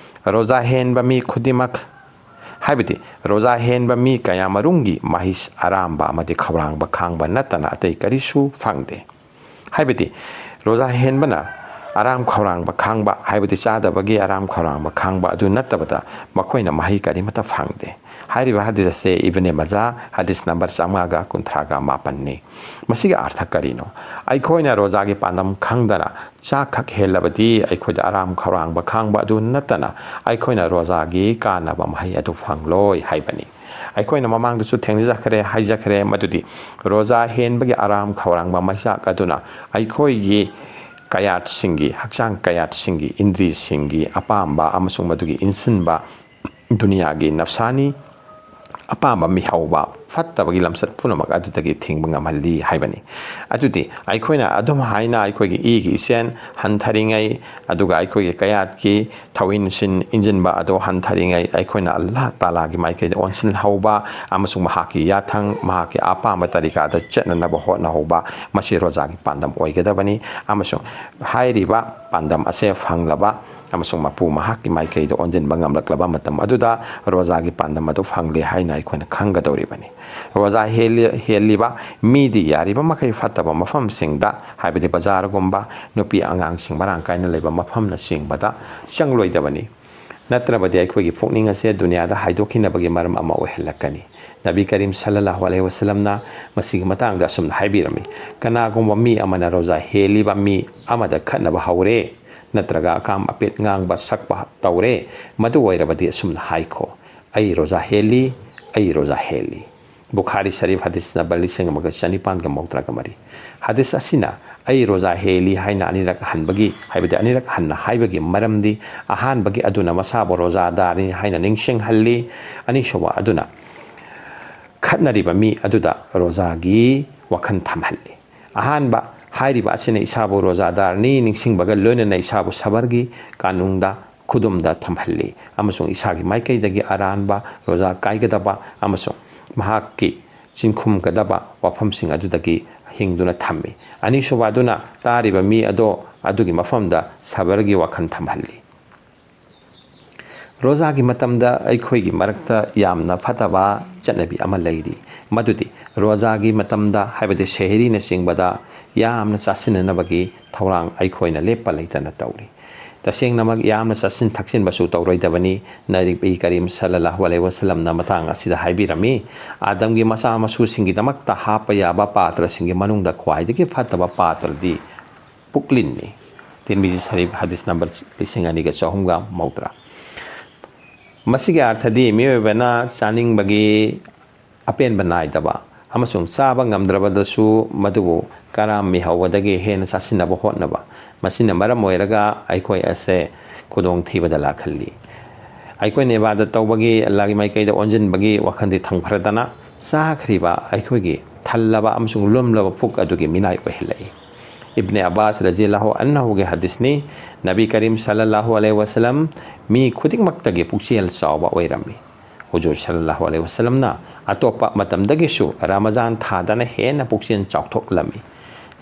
ꯔꯣꯖꯥ ꯍꯦꯟꯕ ꯃꯤ ꯈꯨꯗꯤꯡꯃꯛ, ꯍꯥꯏꯕꯗꯤ ꯔꯣꯖꯥ ꯍꯦꯟꯕ ꯃꯤ ꯀꯌꯥ ꯃꯔꯨꯝꯒꯤ ꯃꯍꯩ ꯑꯔꯥꯝꯕ ꯑꯃꯗꯤ ꯈꯧꯔꯥꯡꯕ ꯈꯥꯡꯕ ꯅꯠꯇꯅ ꯑꯇꯩ ꯀꯔꯤꯁꯨ ꯐꯪꯗꯦ꯫ ꯍꯥꯏꯕꯗꯤ ꯔꯣꯖꯥ ꯍꯦꯟꯕꯅ ꯑꯔꯥꯝ ꯈꯧꯔꯥꯡꯕ ꯈꯥꯡꯕ, ꯍꯥꯏꯕꯗꯤ ꯆꯥꯗꯕꯒꯤ ꯑꯔꯥꯝ ꯈꯧꯔꯥꯡꯕ ꯈꯥꯡꯕ ꯑꯗꯨ ꯅꯠꯇꯕꯗ ꯃꯈꯣꯏꯅ ꯃꯍꯩ ꯀꯔꯤꯃꯠꯇ ꯐꯪꯗꯦ꯫ ꯍꯥꯏꯔꯤꯕ ꯍꯗꯤꯁ ꯑꯁꯦ ꯏꯕꯅꯦ ꯃꯖꯥ, ꯍꯗꯤꯁ ꯅꯝꯕꯔ ꯆꯥꯝꯃꯉꯥꯒ ꯀꯨꯟꯊ꯭ꯔꯥꯒ ꯃꯥꯄꯟꯅꯤ꯫ ꯃꯁꯤꯒꯤ ꯑꯥꯔꯊ ꯀꯔꯤꯅꯣ? ꯑꯩꯈꯣꯏꯅ ꯔꯣꯖꯥꯒꯤ ꯄꯥꯟꯗꯝ ꯈꯪꯗꯅ ꯆꯥꯛꯈꯛ ꯍꯦꯜꯂꯕꯗꯤ ꯑꯩꯈꯣꯏꯗ ꯑꯔꯥꯝ ꯈꯧꯔꯥꯡꯕ ꯈꯥꯡꯕ ꯑꯗꯨ ꯅꯠꯇꯅ ꯑꯩꯈꯣꯏꯅ ꯔꯣꯖꯥꯒꯤ ꯀꯥꯟꯅꯕ ꯃꯍꯩ ꯑꯗꯨ ꯐꯪꯂꯣꯏ ꯍꯥꯏꯕꯅꯤ꯫ ꯑꯩꯈꯣꯏꯅ ꯃꯃꯥꯡꯗꯁꯨ ꯊꯦꯡꯅꯖꯈ꯭ꯔꯦ, ꯍꯥꯏꯖꯈ꯭ꯔꯦ, ꯃꯗꯨꯗꯤ ꯔꯣꯖꯥ ꯍꯦꯟꯕꯒꯤ ꯑꯔꯥꯝ ꯈꯧꯔꯥꯡꯕ ꯃꯩꯆꯥꯛ ꯑꯗꯨꯅ ꯑꯩꯈꯣꯏꯒꯤ ꯀꯌꯥꯠꯁꯤꯡꯒꯤ, ꯍꯛꯆꯥꯡ ꯀꯌꯥꯠꯁꯤꯡꯒꯤ, ꯏꯟꯗ꯭ꯔꯤꯁꯤꯡꯒꯤ ꯑꯄꯥꯝꯕ ꯑꯃꯁꯨꯡ ꯃꯗꯨꯒꯤ ꯏꯟꯁꯤꯟꯕ ꯗꯨꯅꯤꯌꯥꯒꯤ ꯅꯐꯁꯥꯅꯤ ꯑꯄꯥꯝꯕ ꯃꯤꯍꯧꯕ, ꯐꯠꯇꯕꯒꯤ ꯂꯝꯆꯠ ꯄꯨꯝꯅꯃꯛ ꯑꯗꯨꯗꯒꯤ ꯊꯤꯡꯕ ꯉꯝꯍꯜꯂꯤ ꯍꯥꯏꯕꯅꯤ꯫ ꯑꯗꯨꯗꯤ ꯑꯩꯈꯣꯏꯅ ꯑꯗꯨꯝ ꯍꯥꯏꯅ ꯑꯩꯈꯣꯏꯒꯤ ꯏꯒꯤ ꯏꯆꯦꯟ ꯍꯟꯊꯔꯤꯉꯩ, ꯑꯗꯨꯒ ꯑꯩꯈꯣꯏꯒꯤ ꯀꯌꯥꯠꯀꯤ ꯊꯧꯏꯟꯁꯤꯟ ꯏꯟꯖꯤꯟꯕ ꯑꯗꯨ ꯍꯟꯊꯔꯤꯉꯩ, ꯑꯩꯈꯣꯏꯅ ꯑꯜꯂꯥꯍ ꯇꯥꯂꯥꯒꯤ ꯃꯥꯏꯀꯩꯗ ꯑꯣꯟꯁꯤꯟꯍꯧꯕ ꯑꯃꯁꯨꯡ ꯃꯍꯥꯛꯀꯤ ꯌꯥꯊꯪ, ꯃꯍꯥꯛꯀꯤ ꯑꯄꯥꯝꯕ ꯇꯔꯤꯀꯥꯗ ꯆꯠꯅꯅꯕ ꯍꯣꯠꯅꯍꯧꯕ, ꯃꯁꯤ ꯔꯣꯖꯥꯒꯤ ꯄꯥꯟꯗꯝ ꯑꯣꯏꯒꯗꯕꯅꯤ꯫ ꯑꯃꯁꯨꯡ ꯍꯥꯏꯔꯤꯕ ꯄꯥꯟꯗꯝ ꯑꯁꯦ ꯐꯪꯂꯕ ꯑꯃꯁꯨꯡ ꯃꯄꯨ ꯃꯍꯥꯛꯀꯤ ꯃꯥꯏꯀꯩꯗ ꯑꯣꯟꯁꯤꯟꯕ ꯉꯝꯂꯛꯂꯕ ꯃꯇꯝ ꯑꯗꯨꯗ ꯔꯣꯖꯥꯒꯤ ꯄꯥꯟꯗꯝ ꯑꯗꯨ ꯐꯪꯂꯦ ꯍꯥꯏꯅ ꯑꯩꯈꯣꯏꯅ ꯈꯪꯒꯗꯧꯔꯤꯕꯅꯤ꯫ ꯔꯣꯖꯥ ꯍꯦꯜꯂꯤ-, ꯍꯦꯜꯂꯤꯕ ꯃꯤꯗꯤ ꯌꯥꯔꯤꯕ ꯃꯈꯩ ꯐꯠꯇꯕ ꯃꯐꯝꯁꯤꯡꯗ, ꯍꯥꯏꯕꯗꯤ ꯕꯖꯥꯔꯒꯨꯝꯕ, ꯅꯨꯄꯤ ꯑꯉꯥꯡꯁꯤꯡ ꯃꯔꯥꯡ ꯀꯥꯏꯅ ꯂꯩꯕ ꯃꯐꯝꯅꯆꯤꯡꯕꯗ ꯆꯪꯂꯣꯏꯗꯕꯅꯤ꯫ ꯅꯠꯇ꯭ꯔꯕꯗꯤ ꯑꯩꯈꯣꯏꯒꯤ ꯄꯨꯛꯅꯤꯡ ꯑꯁꯦ ꯗꯨꯅꯤꯌꯥꯗ ꯍꯥꯏꯗꯣꯛꯈꯤꯅꯕꯒꯤ ꯃꯔꯝ ꯑꯃ ꯑꯣꯏꯍꯜꯂꯛꯀꯅꯤ꯫ ꯅꯕꯤ ꯀꯔꯤꯝ ꯁꯜꯂꯜꯂꯥꯍꯨ ꯑꯂꯩꯍꯤ ꯋꯥꯁꯜꯂꯝꯅ ꯃꯁꯤꯒꯤ ꯃꯇꯥꯡꯗ ꯑꯁꯨꯝꯅ ꯍꯥꯏꯕꯤꯔꯝꯃꯤ, "ꯀꯅꯥꯒꯨꯝꯕ ꯃꯤ ꯑꯃꯅ ꯔꯣꯖꯥ ꯍꯦꯜꯂꯤꯕ ꯃꯤ ꯑꯃꯗ ꯈꯠꯅꯕ ꯍꯧꯔꯦ, ꯅꯠꯇ꯭ꯔꯒ ꯑꯀꯥꯝ ꯑꯄꯦꯠ ꯉꯥꯡꯕ ꯁꯛꯄ ꯇꯧꯔꯦ, ꯃꯗꯨ ꯑꯣꯏꯔꯕꯗꯤ ꯑꯁꯨꯝꯅ ꯍꯥꯏꯈꯣ, 'ꯑꯩ ꯔꯣꯖꯥ ꯍꯦꯜꯂꯤ, ꯑꯩ ꯔꯣꯖꯥ ꯍꯦꯜꯂꯤ.'" ꯕꯨꯈꯥꯔꯤ ꯁꯔꯤꯐ, ꯍꯗꯤꯁ ꯅꯝꯕꯔ ꯂꯤꯁꯤꯡ ꯑꯃꯒ ꯆꯅꯤꯄꯥꯟꯒ ꯃꯧꯗ꯭ꯔꯥꯒ ꯃꯔꯤ꯫ ꯍꯗꯤꯁ ꯑꯁꯤꯅ "ꯑꯩ ꯔꯣꯖꯥ ꯍꯦꯜꯂꯤ" ꯍꯥꯏꯅ ꯑꯅꯤꯔꯛ ꯍꯟꯕꯒꯤ, ꯍꯥꯏꯕꯗꯤ ꯑꯅꯤꯔꯛ ꯍꯟꯅ ꯍꯥꯏꯕꯒꯤ ꯃꯔꯝꯗꯤ, ꯑꯍꯥꯟꯕꯒꯤ ꯑꯗꯨꯅ ꯃꯁꯥꯕꯨ ꯔꯣꯖꯥꯗꯥꯔꯅꯤ ꯍꯥꯏꯅ ꯅꯤꯡꯁꯤꯡꯍꯜꯂꯤ, ꯑꯅꯤꯁꯨꯕ ꯑꯗꯨꯅ ꯈꯠꯅꯔꯤꯕ ꯃꯤ ꯑꯗꯨꯗ ꯔꯣꯖꯥꯒꯤ ꯋꯥꯈꯜ ꯊꯝꯍꯜꯂꯤ꯫ ꯑꯍꯥꯟꯕ ꯍꯥꯏꯔꯤꯕ ꯑꯁꯤꯅ ꯏꯁꯥꯕꯨ ꯔꯣꯖꯥꯗꯥꯔꯅꯤ ꯅꯤꯡꯁꯤꯡꯕꯒ ꯂꯣꯏꯅꯅ ꯏꯁꯥꯕꯨ ꯁꯕꯔꯒꯤ ꯀꯥꯅꯨꯡꯗ, ꯈꯨꯗꯨꯝꯗ ꯊꯝꯍꯜꯂꯤ ꯑꯃꯁꯨꯡ ꯏꯁꯥꯒꯤ ꯃꯥꯏꯀꯩꯗꯒꯤ ꯑꯔꯥꯟꯕ, ꯔꯣꯖꯥ ꯀꯥꯏꯒꯗꯕ ꯑꯃꯁꯨꯡ ꯃꯍꯥꯛꯀꯤ ꯆꯤꯡꯈꯨꯝꯒꯗꯕ ꯋꯥꯐꯝꯁꯤꯡ ꯑꯗꯨꯗꯒꯤ ꯍꯤꯡꯗꯨꯅ ꯊꯝꯃꯤ꯫ ꯑꯅꯤꯁꯨꯕ ꯑꯗꯨꯅ ꯇꯥꯔꯤꯕ ꯃꯤ ꯑꯗꯣ ꯑꯗꯨꯒꯤ ꯃꯐꯝꯗ ꯁꯕꯔꯒꯤ ꯋꯥꯈꯜ ꯊꯝꯍꯜꯂꯤ꯫ ꯔꯣꯖꯥꯒꯤ ꯃꯇꯝꯗ ꯑꯩꯈꯣꯏꯒꯤ ꯃꯔꯛꯇ ꯌꯥꯝꯅ ꯐꯠꯇꯕ ꯆꯠꯅꯕꯤ ꯑꯃ ꯂꯩꯔꯤ, ꯃꯗꯨꯗꯤ ꯔꯣꯖꯥꯒꯤ ꯃꯇꯝꯗ, ꯍꯥꯏꯕꯗꯤ ꯁꯦꯍꯔꯤꯅꯆꯤꯡꯕꯗ, ꯌꯥꯝꯅ ꯆꯥꯁꯤꯟꯅꯅꯕꯒꯤ ꯊꯧꯔꯥꯡ ꯑꯩꯈꯣꯏꯅ ꯂꯦꯞꯄ ꯂꯩꯇꯅ ꯇꯧꯔꯤ꯫ ꯇꯁꯦꯡꯅꯃꯛ ꯌꯥꯝꯅ ꯆꯥꯁꯤꯟ ꯊꯛꯆꯤꯟꯕꯁꯨ ꯇꯧꯔꯣꯏꯗꯕꯅꯤ꯫ ꯅꯕꯤ ꯀꯔꯤꯝ ꯁꯜꯂꯜꯂꯥꯍꯨ ꯑꯂꯩꯍꯤ ꯋꯥꯁꯜꯂꯝꯅ ꯃꯇꯥꯡ ꯑꯁꯤꯗ ꯍꯥꯏꯕꯤꯔꯝꯃꯤ, "ꯑꯥꯗꯝꯒꯤ ꯃꯆꯥ ꯃꯁꯨꯁꯤꯡꯒꯤꯗꯃꯛꯇ ꯍꯥꯞꯄ ꯌꯥꯕ ꯄꯥꯇ꯭ꯔꯁꯤꯡꯒꯤ ꯃꯅꯨꯡꯗ ꯈ꯭ꯋꯥꯏꯗꯒꯤ ꯐꯠꯇꯕ ꯄꯥꯇ꯭ꯔꯗꯤ ꯄꯨꯛꯂꯤꯟꯅꯤ"꯫ ꯇꯤꯔꯃꯤꯖꯤ ꯁꯔꯤꯐ, ꯍꯗꯤꯁ ꯅꯝꯕꯔ ꯂꯤꯁꯤꯡ ꯑꯅꯤꯒ ꯆꯍꯨꯝꯒ ꯃꯧꯗ꯭ꯔꯥ꯫ ꯃꯁꯤꯒꯤ ꯑꯔꯊꯗꯤ ꯃꯤꯑꯣꯏꯕꯅ ꯆꯥꯅꯤꯡꯕꯒꯤ ꯑꯄꯦꯟꯕ ꯅꯥꯏꯗꯕ ꯑꯃꯁꯨꯡ ꯆꯥꯕ ꯉꯝꯗ꯭ꯔꯕꯗꯁꯨ ꯃꯗꯨꯕꯨ ꯀꯔꯥꯝ ꯃꯤꯍꯧꯕꯗꯒꯤ ꯍꯦꯟꯅ ꯆꯥꯁꯤꯟꯅꯕ ꯍꯣꯠꯅꯕ, ꯃꯁꯤꯅ ꯃꯔꯝ ꯑꯣꯏꯔꯒ ꯑꯩꯈꯣꯏ ꯑꯁꯦ ꯈꯨꯗꯣꯡꯊꯤꯕꯗ ꯂꯥꯛꯍꯜꯂꯤ꯫ ꯑꯩꯈꯣꯏꯅ ꯏꯕꯥꯗꯠ ꯇꯧꯕꯒꯤ, ꯑꯜꯂꯥꯍꯒꯤ ꯃꯥꯏꯀꯩꯗ ꯑꯣꯟꯁꯤꯟꯕꯒꯤ ꯋꯥꯈꯜꯗꯤ ꯊꯝꯈ꯭ꯔꯗꯅ, ꯆꯥꯈ꯭ꯔꯤꯕ ꯑꯩꯈꯣꯏꯒꯤ ꯊꯜꯂꯕ ꯑꯃꯁꯨꯡ ꯂꯨꯝꯂꯕ ꯄꯨꯛ ꯑꯗꯨꯒꯤ ꯃꯤꯅꯥꯏ ꯑꯣꯏꯍꯜꯂꯛꯏ꯫ ꯏꯕꯅꯦ ꯑꯕꯥꯁ ꯔꯖꯤꯌꯜꯂꯥꯍꯨ ꯑꯟꯍꯨꯒꯤ ꯍꯗꯤꯁꯅꯤ, ꯅꯕꯤ ꯀꯔꯤꯝ ꯁꯜꯂꯜꯂꯥꯍꯨ ꯑꯂꯩꯍꯤ ꯋꯁꯜꯂꯝ ꯃꯤ ꯈꯨꯗꯤꯡꯃꯛꯇꯒꯤ ꯄꯨꯛꯆꯦꯜ ꯆꯥꯎꯕ ꯑꯣꯏꯔꯝꯃꯤ꯫ ꯍꯨꯖꯨꯔ ꯁꯜꯂꯜꯂꯥꯍꯨ ꯑꯂꯩꯍꯤ ꯋꯁꯜꯂꯝꯅ ꯑꯇꯣꯞꯄ ꯃꯇꯝꯗꯒꯤꯁꯨ ꯔꯃꯖꯥꯟ ꯊꯥꯗꯅ ꯍꯦꯟꯅ ꯄꯨꯛꯆꯦꯜ ꯆꯥꯎꯊꯣꯛꯂꯝꯃꯤ꯫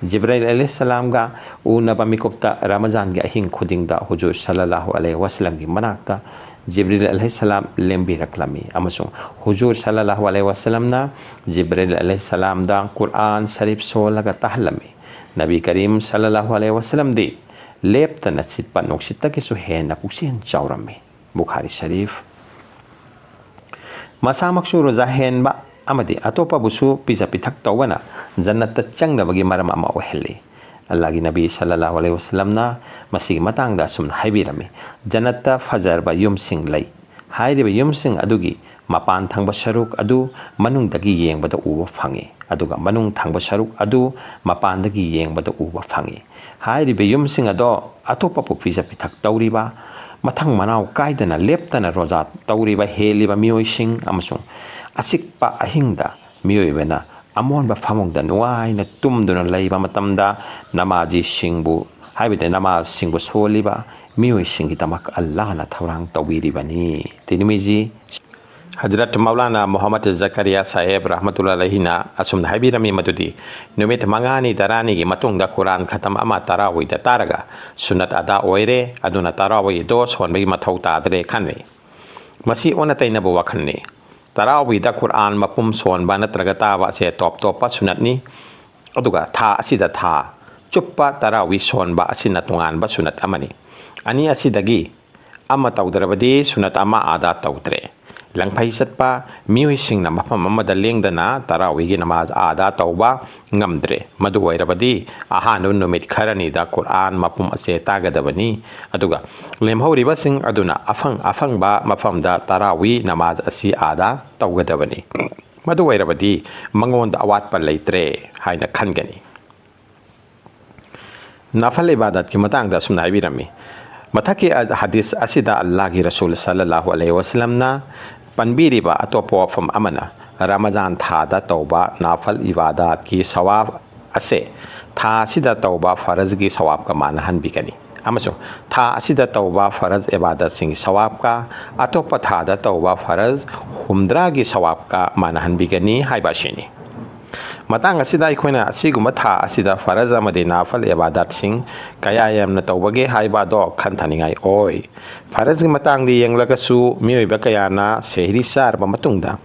ꯖꯤꯕ꯭ꯔꯥꯏꯜ ꯑꯂꯩꯍꯤꯁꯁꯂꯥꯝꯒ ꯎꯅꯕ ꯃꯤꯀꯨꯞꯇ ꯔꯃꯖꯥꯟꯒꯤ ꯑꯍꯤꯡ ꯈꯨꯗꯤꯡꯗ ꯍꯨꯖꯨꯔ ꯁꯜꯂꯜꯂꯥꯍꯨ ꯑꯂꯩꯍꯤ ꯋꯁꯜꯂꯝꯒꯤ ꯃꯅꯥꯛꯇ ꯖꯤꯕ꯭ꯔꯤꯜ ꯑꯂꯩꯍꯤꯁꯁꯂꯥꯝ ꯂꯦꯡꯕꯤꯔꯛꯂꯝꯃꯤ ꯑꯃꯁꯨꯡ ꯍꯨꯖꯨꯔ ꯁꯜꯂꯜꯂꯥꯍꯨ ꯑꯂꯩꯍꯤ ꯋꯁꯜꯂꯝꯅ ꯖꯤꯕ꯭ꯔꯤꯜ ꯑꯂꯩꯍꯤꯁꯁꯂꯥꯝꯗ ꯀꯨꯔꯑꯥꯟ ꯁꯔꯤꯐ ꯁꯣꯜꯂꯒ ꯇꯥꯍꯜꯂꯝꯃꯤ꯫ ꯅꯕꯤ ꯀꯔꯤꯝ ꯁꯜꯂꯜꯂꯥꯍꯨ ꯑꯂꯩꯍꯤ ꯋꯁꯜꯂꯝꯗꯤ ꯂꯦꯞꯇꯅ ꯁꯤꯠꯄ ꯅꯨꯡꯁꯤꯠꯇꯒꯤꯁꯨ ꯍꯦꯟꯅ ꯄꯨꯛꯆꯦꯜ ꯆꯥꯎꯔꯝꯃꯤ꯫ ꯕꯨꯈꯥꯔꯤ ꯁꯔꯤꯐ꯫ ꯃꯁꯥꯃꯛꯁꯨ ꯔꯣꯖꯥ ꯍꯦꯟꯕ ꯑꯃꯗꯤ ꯑꯇꯣꯞꯄꯕꯨꯁꯨ ꯄꯤꯖ ꯄꯤꯊꯛ ꯇꯧꯕꯅ ꯖꯟꯅꯠꯇ ꯆꯪꯅꯕꯒꯤ ꯃꯔꯝ ꯑꯃ ꯑꯣꯏꯍꯜꯂꯤ꯫ ꯑꯜꯂꯥꯍꯒꯤ ꯅꯕꯤ ꯁꯜꯂꯜꯂꯥꯍꯨ ꯑꯂꯩꯍꯤ ꯋꯁꯜꯂꯝꯅ ꯃꯁꯤꯒꯤ ꯃꯇꯥꯡꯗ ꯑꯁꯨꯝꯅ ꯍꯥꯏꯕꯤꯔꯝꯃꯤ, "ꯖꯟꯅꯠꯇ ꯐꯖꯔꯕ ꯌꯨꯝꯁꯤꯡ ꯂꯩ꯫ ꯍꯥꯏꯔꯤꯕ ꯌꯨꯝꯁꯤꯡ ꯑꯗꯨꯒꯤ ꯃꯄꯥꯟ ꯊꯪꯕ ꯁꯔꯨꯛ ꯑꯗꯨ ꯃꯅꯨꯡꯗꯒꯤ ꯌꯦꯡꯕꯗ ꯎꯕ ꯐꯪꯏ, ꯑꯗꯨꯒ ꯃꯅꯨꯡ ꯊꯪꯕ ꯁꯔꯨꯛ ꯑꯗꯨ ꯃꯄꯥꯟꯗꯒꯤ ꯌꯦꯡꯕꯗ ꯎꯕ ꯐꯪꯏ꯫ ꯍꯥꯏꯔꯤꯕ ꯌꯨꯝꯁꯤꯡ ꯑꯗꯣ ꯑꯇꯣꯞꯄꯕꯨ ꯄꯤꯖ ꯄꯤꯊꯛ ꯇꯧꯔꯤꯕ, ꯃꯊꯪ ꯃꯅꯥꯎ ꯀꯥꯏꯗꯅ ꯂꯦꯞꯇꯅ ꯔꯣꯖꯥ ꯇꯧꯔꯤꯕ ꯍꯦꯜꯂꯤꯕ ꯃꯤꯑꯣꯏꯁꯤꯡ ꯑꯃꯁꯨꯡ ꯑꯆꯤꯛꯄ ꯑꯍꯤꯡꯗ ꯃꯤꯑꯣꯏꯕꯅ ꯑꯃꯣꯟꯕ ꯐꯃꯨꯡꯗ ꯅꯨꯡꯉꯥꯏꯅ ꯇꯨꯝꯗꯨꯅ ꯂꯩꯕ ꯃꯇꯝꯗ ꯅꯃꯥꯖꯤꯁꯤꯡꯕꯨ, ꯍꯥꯏꯕꯗꯤ ꯅꯃꯥꯖꯁꯤꯡꯕꯨ ꯁꯣꯜꯂꯤꯕ ꯃꯤꯑꯣꯏꯁꯤꯡꯒꯤꯗꯃꯛ ꯑꯜꯂꯥꯍꯅ ꯊꯧꯔꯥꯡ ꯇꯧꯕꯤꯔꯤꯕꯅꯤ"꯫ ꯇꯤꯔꯃꯤꯖꯤ꯫ ꯍꯖꯔꯠ ꯃꯧꯂꯥꯅꯥ ꯃꯨꯍꯝꯃꯗ ꯖꯀꯔꯤꯌꯥ ꯁꯥꯍꯦꯕ ꯔꯍꯃꯇꯨꯜꯂꯥꯍꯤꯅ ꯑꯁꯨꯝꯅ ꯍꯥꯏꯕꯤꯔꯝꯃꯤ ꯃꯗꯨꯗꯤ, ꯅꯨꯃꯤꯠ ꯃꯉꯥꯅꯤ ꯇꯔꯥꯅꯤꯒꯤ ꯃꯇꯨꯡꯗ ꯀꯨꯔꯥꯟ ꯈꯇꯝ ꯑꯃ ꯇꯔꯥꯋꯤꯗ ꯇꯥꯔꯒ ꯁꯨꯅꯠ ꯑꯗꯥ ꯑꯣꯏꯔꯦ, ꯑꯗꯨꯅ ꯇꯔꯥꯋꯤꯗꯣ ꯁꯣꯟꯕꯒꯤ ꯃꯊꯧ ꯇꯥꯗ꯭ꯔꯦ ꯈꯟꯅꯩ꯫ ꯃꯁꯤ ꯑꯣꯟꯅ ꯇꯩꯅꯕ ꯋꯥꯈꯜꯅꯤ꯫ ꯇꯔꯥꯋꯤꯗ ꯀꯨꯔꯥꯟ ꯃꯄꯨꯝ ꯁꯣꯟꯕ ꯅꯠꯇ꯭ꯔꯒ ꯇꯥꯕ ꯑꯁꯦ ꯇꯣꯞ ꯇꯣꯞꯄ ꯁꯨꯅꯠꯅꯤ, ꯑꯗꯨꯒ ꯊꯥ ꯑꯁꯤꯗ ꯊꯥ ꯆꯨꯞꯄ ꯇꯔꯥꯋꯤ ꯁꯣꯟꯕ ꯑꯁꯤꯅ ꯇꯣꯉꯥꯟꯕ ꯁꯨꯅꯠ ꯑꯃꯅꯤ꯫ ꯑꯅꯤ ꯑꯁꯤꯗꯒꯤ ꯑꯃ ꯇꯧꯗ꯭ꯔꯕꯗꯤ ꯁꯨꯅꯠ ꯑꯃ ꯑꯥꯗꯥ ꯇꯧꯗ꯭ꯔꯦ꯫ ꯂꯪꯐꯩ ꯆꯠꯄ ꯃꯤꯑꯣꯏꯁꯤꯡꯅ ꯃꯐꯝ ꯑꯃꯗ ꯂꯦꯡꯗꯅ ꯇꯔꯥꯋꯤꯒꯤ ꯅꯃꯥꯖ ꯑꯥꯗꯥ ꯇꯧꯕ ꯉꯝꯗ꯭ꯔꯦ꯫ ꯃꯗꯨ ꯑꯣꯏꯔꯕꯗꯤ ꯑꯍꯥꯟꯕ ꯅꯨꯃꯤꯠ ꯈꯔꯅꯤꯗ ꯀꯨꯔꯥꯟ ꯃꯄꯨꯝ ꯑꯁꯦ ꯇꯥꯒꯗꯕꯅꯤ, ꯑꯗꯨꯒ ꯂꯦꯝꯍꯧꯔꯤꯕꯁꯤꯡ ꯑꯗꯨꯅ ꯑꯐꯪ ꯑꯐꯪꯕ ꯃꯐꯝꯗ ꯇꯔꯥꯋꯤ ꯅꯃꯥꯖ ꯑꯁꯤ ꯑꯥꯗꯥ ꯇꯧꯒꯗꯕꯅꯤ꯫ ꯃꯗꯨ ꯑꯣꯏꯔꯕꯗꯤ ꯃꯉꯣꯟꯗ ꯑꯋꯥꯠꯄ ꯂꯩꯇ꯭ꯔꯦ ꯍꯥꯏꯅ ꯈꯟꯒꯅꯤ꯫ ꯅꯐꯜ ꯏꯕꯥꯗꯠꯀꯤ ꯃꯇꯥꯡꯗ ꯑꯁꯨꯝꯅ ꯍꯥꯏꯕꯤꯔꯝꯃꯤ, ꯃꯊꯛꯀꯤ ꯍꯗꯤꯁ ꯑꯁꯤꯗ ꯑꯜꯂꯥꯍꯒꯤ ꯔꯁꯨꯜ ꯁꯜꯂꯜꯂꯥꯍꯨ ꯑꯂꯩꯍꯤ ꯋꯁꯜꯂꯝꯅ ꯄꯟꯕꯤꯔꯤꯕ ꯑꯇꯣꯞꯄ ꯋꯥꯐꯝ ꯑꯃꯅ, ꯔꯃꯖꯥꯟ ꯊꯥꯗ ꯇꯧꯕ ꯅꯥꯐꯜ ꯏꯕꯥꯗꯥꯠꯀꯤ ꯁꯋꯥꯕ ꯑꯁꯦ ꯊꯥ ꯑꯁꯤꯗ ꯇꯧꯕ ꯐꯔꯖꯒꯤ ꯁꯋꯥꯕꯀ ꯃꯥꯟꯅꯍꯟꯕꯤꯒꯅꯤ, ꯑꯃꯁꯨꯡ ꯊꯥ ꯑꯁꯤꯗ ꯇꯧꯕ ꯐꯔꯖ ꯏꯕꯥꯗꯥꯠꯁꯤꯡꯒꯤ ꯁꯋꯥꯕꯀ ꯑꯇꯣꯞꯄ ꯊꯥꯗ ꯇꯧꯕ ꯐꯔꯖ ꯍꯨꯝꯗ꯭ꯔꯥꯒꯤ ꯁꯋꯥꯕꯀ ꯃꯥꯟꯅꯍꯟꯕꯤꯒꯅꯤ ꯍꯥꯏꯕ ꯑꯁꯤꯅꯤ꯫ ꯃꯇꯥꯡ ꯑꯁꯤꯗ ꯑꯩꯈꯣꯏꯅ ꯑꯁꯤꯒꯨꯝꯕ ꯊꯥ ꯑꯁꯤꯗ ꯐꯔꯖ ꯑꯃꯗꯤ ꯅꯥꯐꯜ ꯏꯕꯥꯗꯥꯠꯁꯤꯡ ꯀꯌꯥ ꯌꯥꯝꯅ ꯇꯧꯕꯒꯦ ꯍꯥꯏꯕ ꯑꯗꯣ ꯈꯟꯊꯅꯤꯡꯉꯥꯏ ꯑꯣꯏ꯫ ꯐꯔꯖꯒꯤ ꯃꯇꯥꯡꯗ ꯌꯦꯡꯂꯒꯁꯨ, ꯃꯤꯑꯣꯏꯕ ꯀꯌꯥꯅ ꯁꯦꯍꯔꯤ ꯆꯥꯔꯕ ꯃꯇꯨꯡꯗ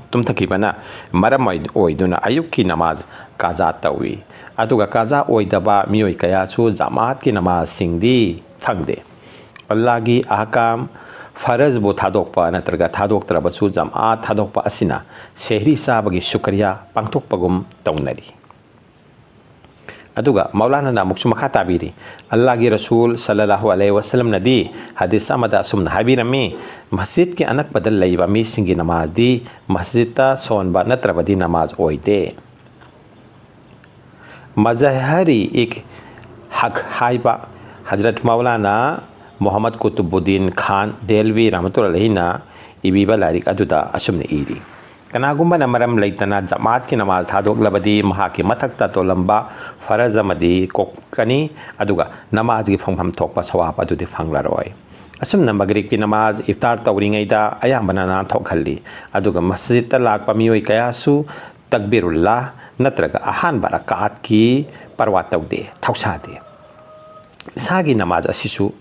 ꯇꯨꯝꯊꯈꯤꯕꯅ ꯃꯔꯝ ꯑꯣꯏ-, ꯑꯣꯏꯗꯨꯅ ꯑꯌꯨꯛꯀꯤ ꯅꯃꯥꯖ ꯀꯥꯖꯥ ꯇꯧꯏ꯫ ꯑꯗꯨꯒ ꯀꯥꯖꯥ ꯑꯣꯏꯗꯕ ꯃꯤꯑꯣꯏ ꯀꯌꯥꯁꯨ ꯖꯃꯥꯠꯀꯤ ꯅꯃꯥꯖꯁꯤꯡꯗꯤ ꯐꯪꯗꯦ꯫ ꯑꯜꯂꯥꯍꯒꯤ ꯑꯍꯀꯥꯝ, ꯐꯔꯖꯕꯨ ꯊꯥꯗꯣꯛꯄ ꯅꯠꯇ꯭ꯔꯒ ꯊꯥꯗꯣꯛꯇ꯭ꯔꯕꯁꯨ ꯖꯃꯥꯠ ꯊꯥꯗꯣꯛꯄ ꯑꯁꯤꯅ ꯁꯦꯍꯔꯤ ꯆꯥꯕꯒꯤ ꯁꯨꯀ꯭ꯔꯤꯌꯥ ꯄꯥꯡꯊꯣꯛꯄꯒꯨꯝ ꯇꯧꯅꯔꯤ꯫ ꯑꯗꯨꯒ ꯃꯧꯂꯥꯅꯥꯅ ꯑꯃꯨꯛꯁꯨ ꯃꯈꯥ ꯇꯥꯕꯤꯔꯤ, ꯑꯜꯂꯥꯍꯒꯤ ꯔꯁꯨꯜ ꯁꯜꯂꯜꯂꯥꯍꯨ ꯑꯂꯩꯍꯤ ꯋꯁꯜꯂꯝꯅꯗꯤ ꯍꯗꯤꯁ ꯑꯃꯗ ꯑꯁꯨꯝꯅ ꯍꯥꯏꯕꯤꯔꯝꯃꯤ, "ꯃꯁꯖꯤꯗꯀꯤ ꯑꯅꯛꯄꯗ ꯂꯩꯕ ꯃꯤꯁꯤꯡꯒꯤ ꯅꯃꯥꯖꯗꯤ ꯃꯁꯖꯤꯗꯇ ꯁꯣꯟꯕ ꯅꯠꯇ꯭ꯔꯕꯗꯤ ꯅꯃꯥꯖ ꯑꯣꯏꯗꯦ"꯫ ꯃꯖꯍꯔꯤ ꯏꯛ ꯍꯛ ꯍꯥꯏꯕ ꯍꯖꯔꯠ ꯃꯧꯂꯥꯅꯥ ꯃꯨꯍꯝꯃꯗ ꯀꯨꯇꯨꯕꯨꯗꯗꯤꯟ ꯈꯥꯟ ꯗꯦꯍꯂꯋꯤ ꯔꯍꯃꯇꯨꯜꯂꯥꯍꯤꯅ ꯏꯕꯤꯕ ꯂꯥꯏꯔꯤꯛ ꯑꯗꯨꯗ ꯑꯁꯨꯝꯅ ꯏꯔꯤ, "ꯀꯅꯥꯒꯨꯝꯕꯅ ꯃꯔꯝ ꯂꯩꯇꯅ ꯖꯃꯥꯠꯀꯤ ꯅꯃꯥꯖ ꯊꯥꯗꯣꯛꯂꯕꯗꯤ ꯃꯍꯥꯛꯀꯤ ꯃꯊꯛꯇ ꯇꯣꯜꯂꯝꯕ ꯐꯔꯖ ꯑꯃꯗꯤ ꯀꯣꯛꯀꯅꯤ, ꯑꯗꯨꯒ ꯅꯃꯥꯖꯒꯤ ꯐꯪꯐꯝ ꯊꯣꯛꯄ ꯁꯋꯥꯕ ꯑꯗꯨꯗꯤ ꯐꯪꯂꯔꯣꯏ"꯫ ꯑꯁꯨꯝꯅ ꯃꯒꯔꯤꯕꯀꯤ ꯅꯃꯥꯖ ꯏꯐꯇꯥꯔ ꯇꯧꯔꯤꯉꯩꯗ ꯑꯌꯥꯝꯕꯅ ꯅꯥꯟꯊꯣꯛꯍꯜꯂꯤ, ꯑꯗꯨꯒ ꯃꯁꯖꯤꯗꯇ ꯂꯥꯛꯄ ꯃꯤꯑꯣꯏ ꯀꯌꯥꯁꯨ ꯇꯛꯕꯤꯔꯨꯜꯂꯥ ꯅꯠꯇ꯭ꯔꯒ ꯑꯍꯥꯟꯕ ꯔꯀꯥꯠꯀꯤ ꯄꯔꯋꯥ ꯇꯧꯗꯦ, ꯊꯧꯁꯥꯗꯦ꯫ ꯏꯁꯥꯒꯤ ꯅꯃꯥꯖ ꯑꯁꯤꯁꯨ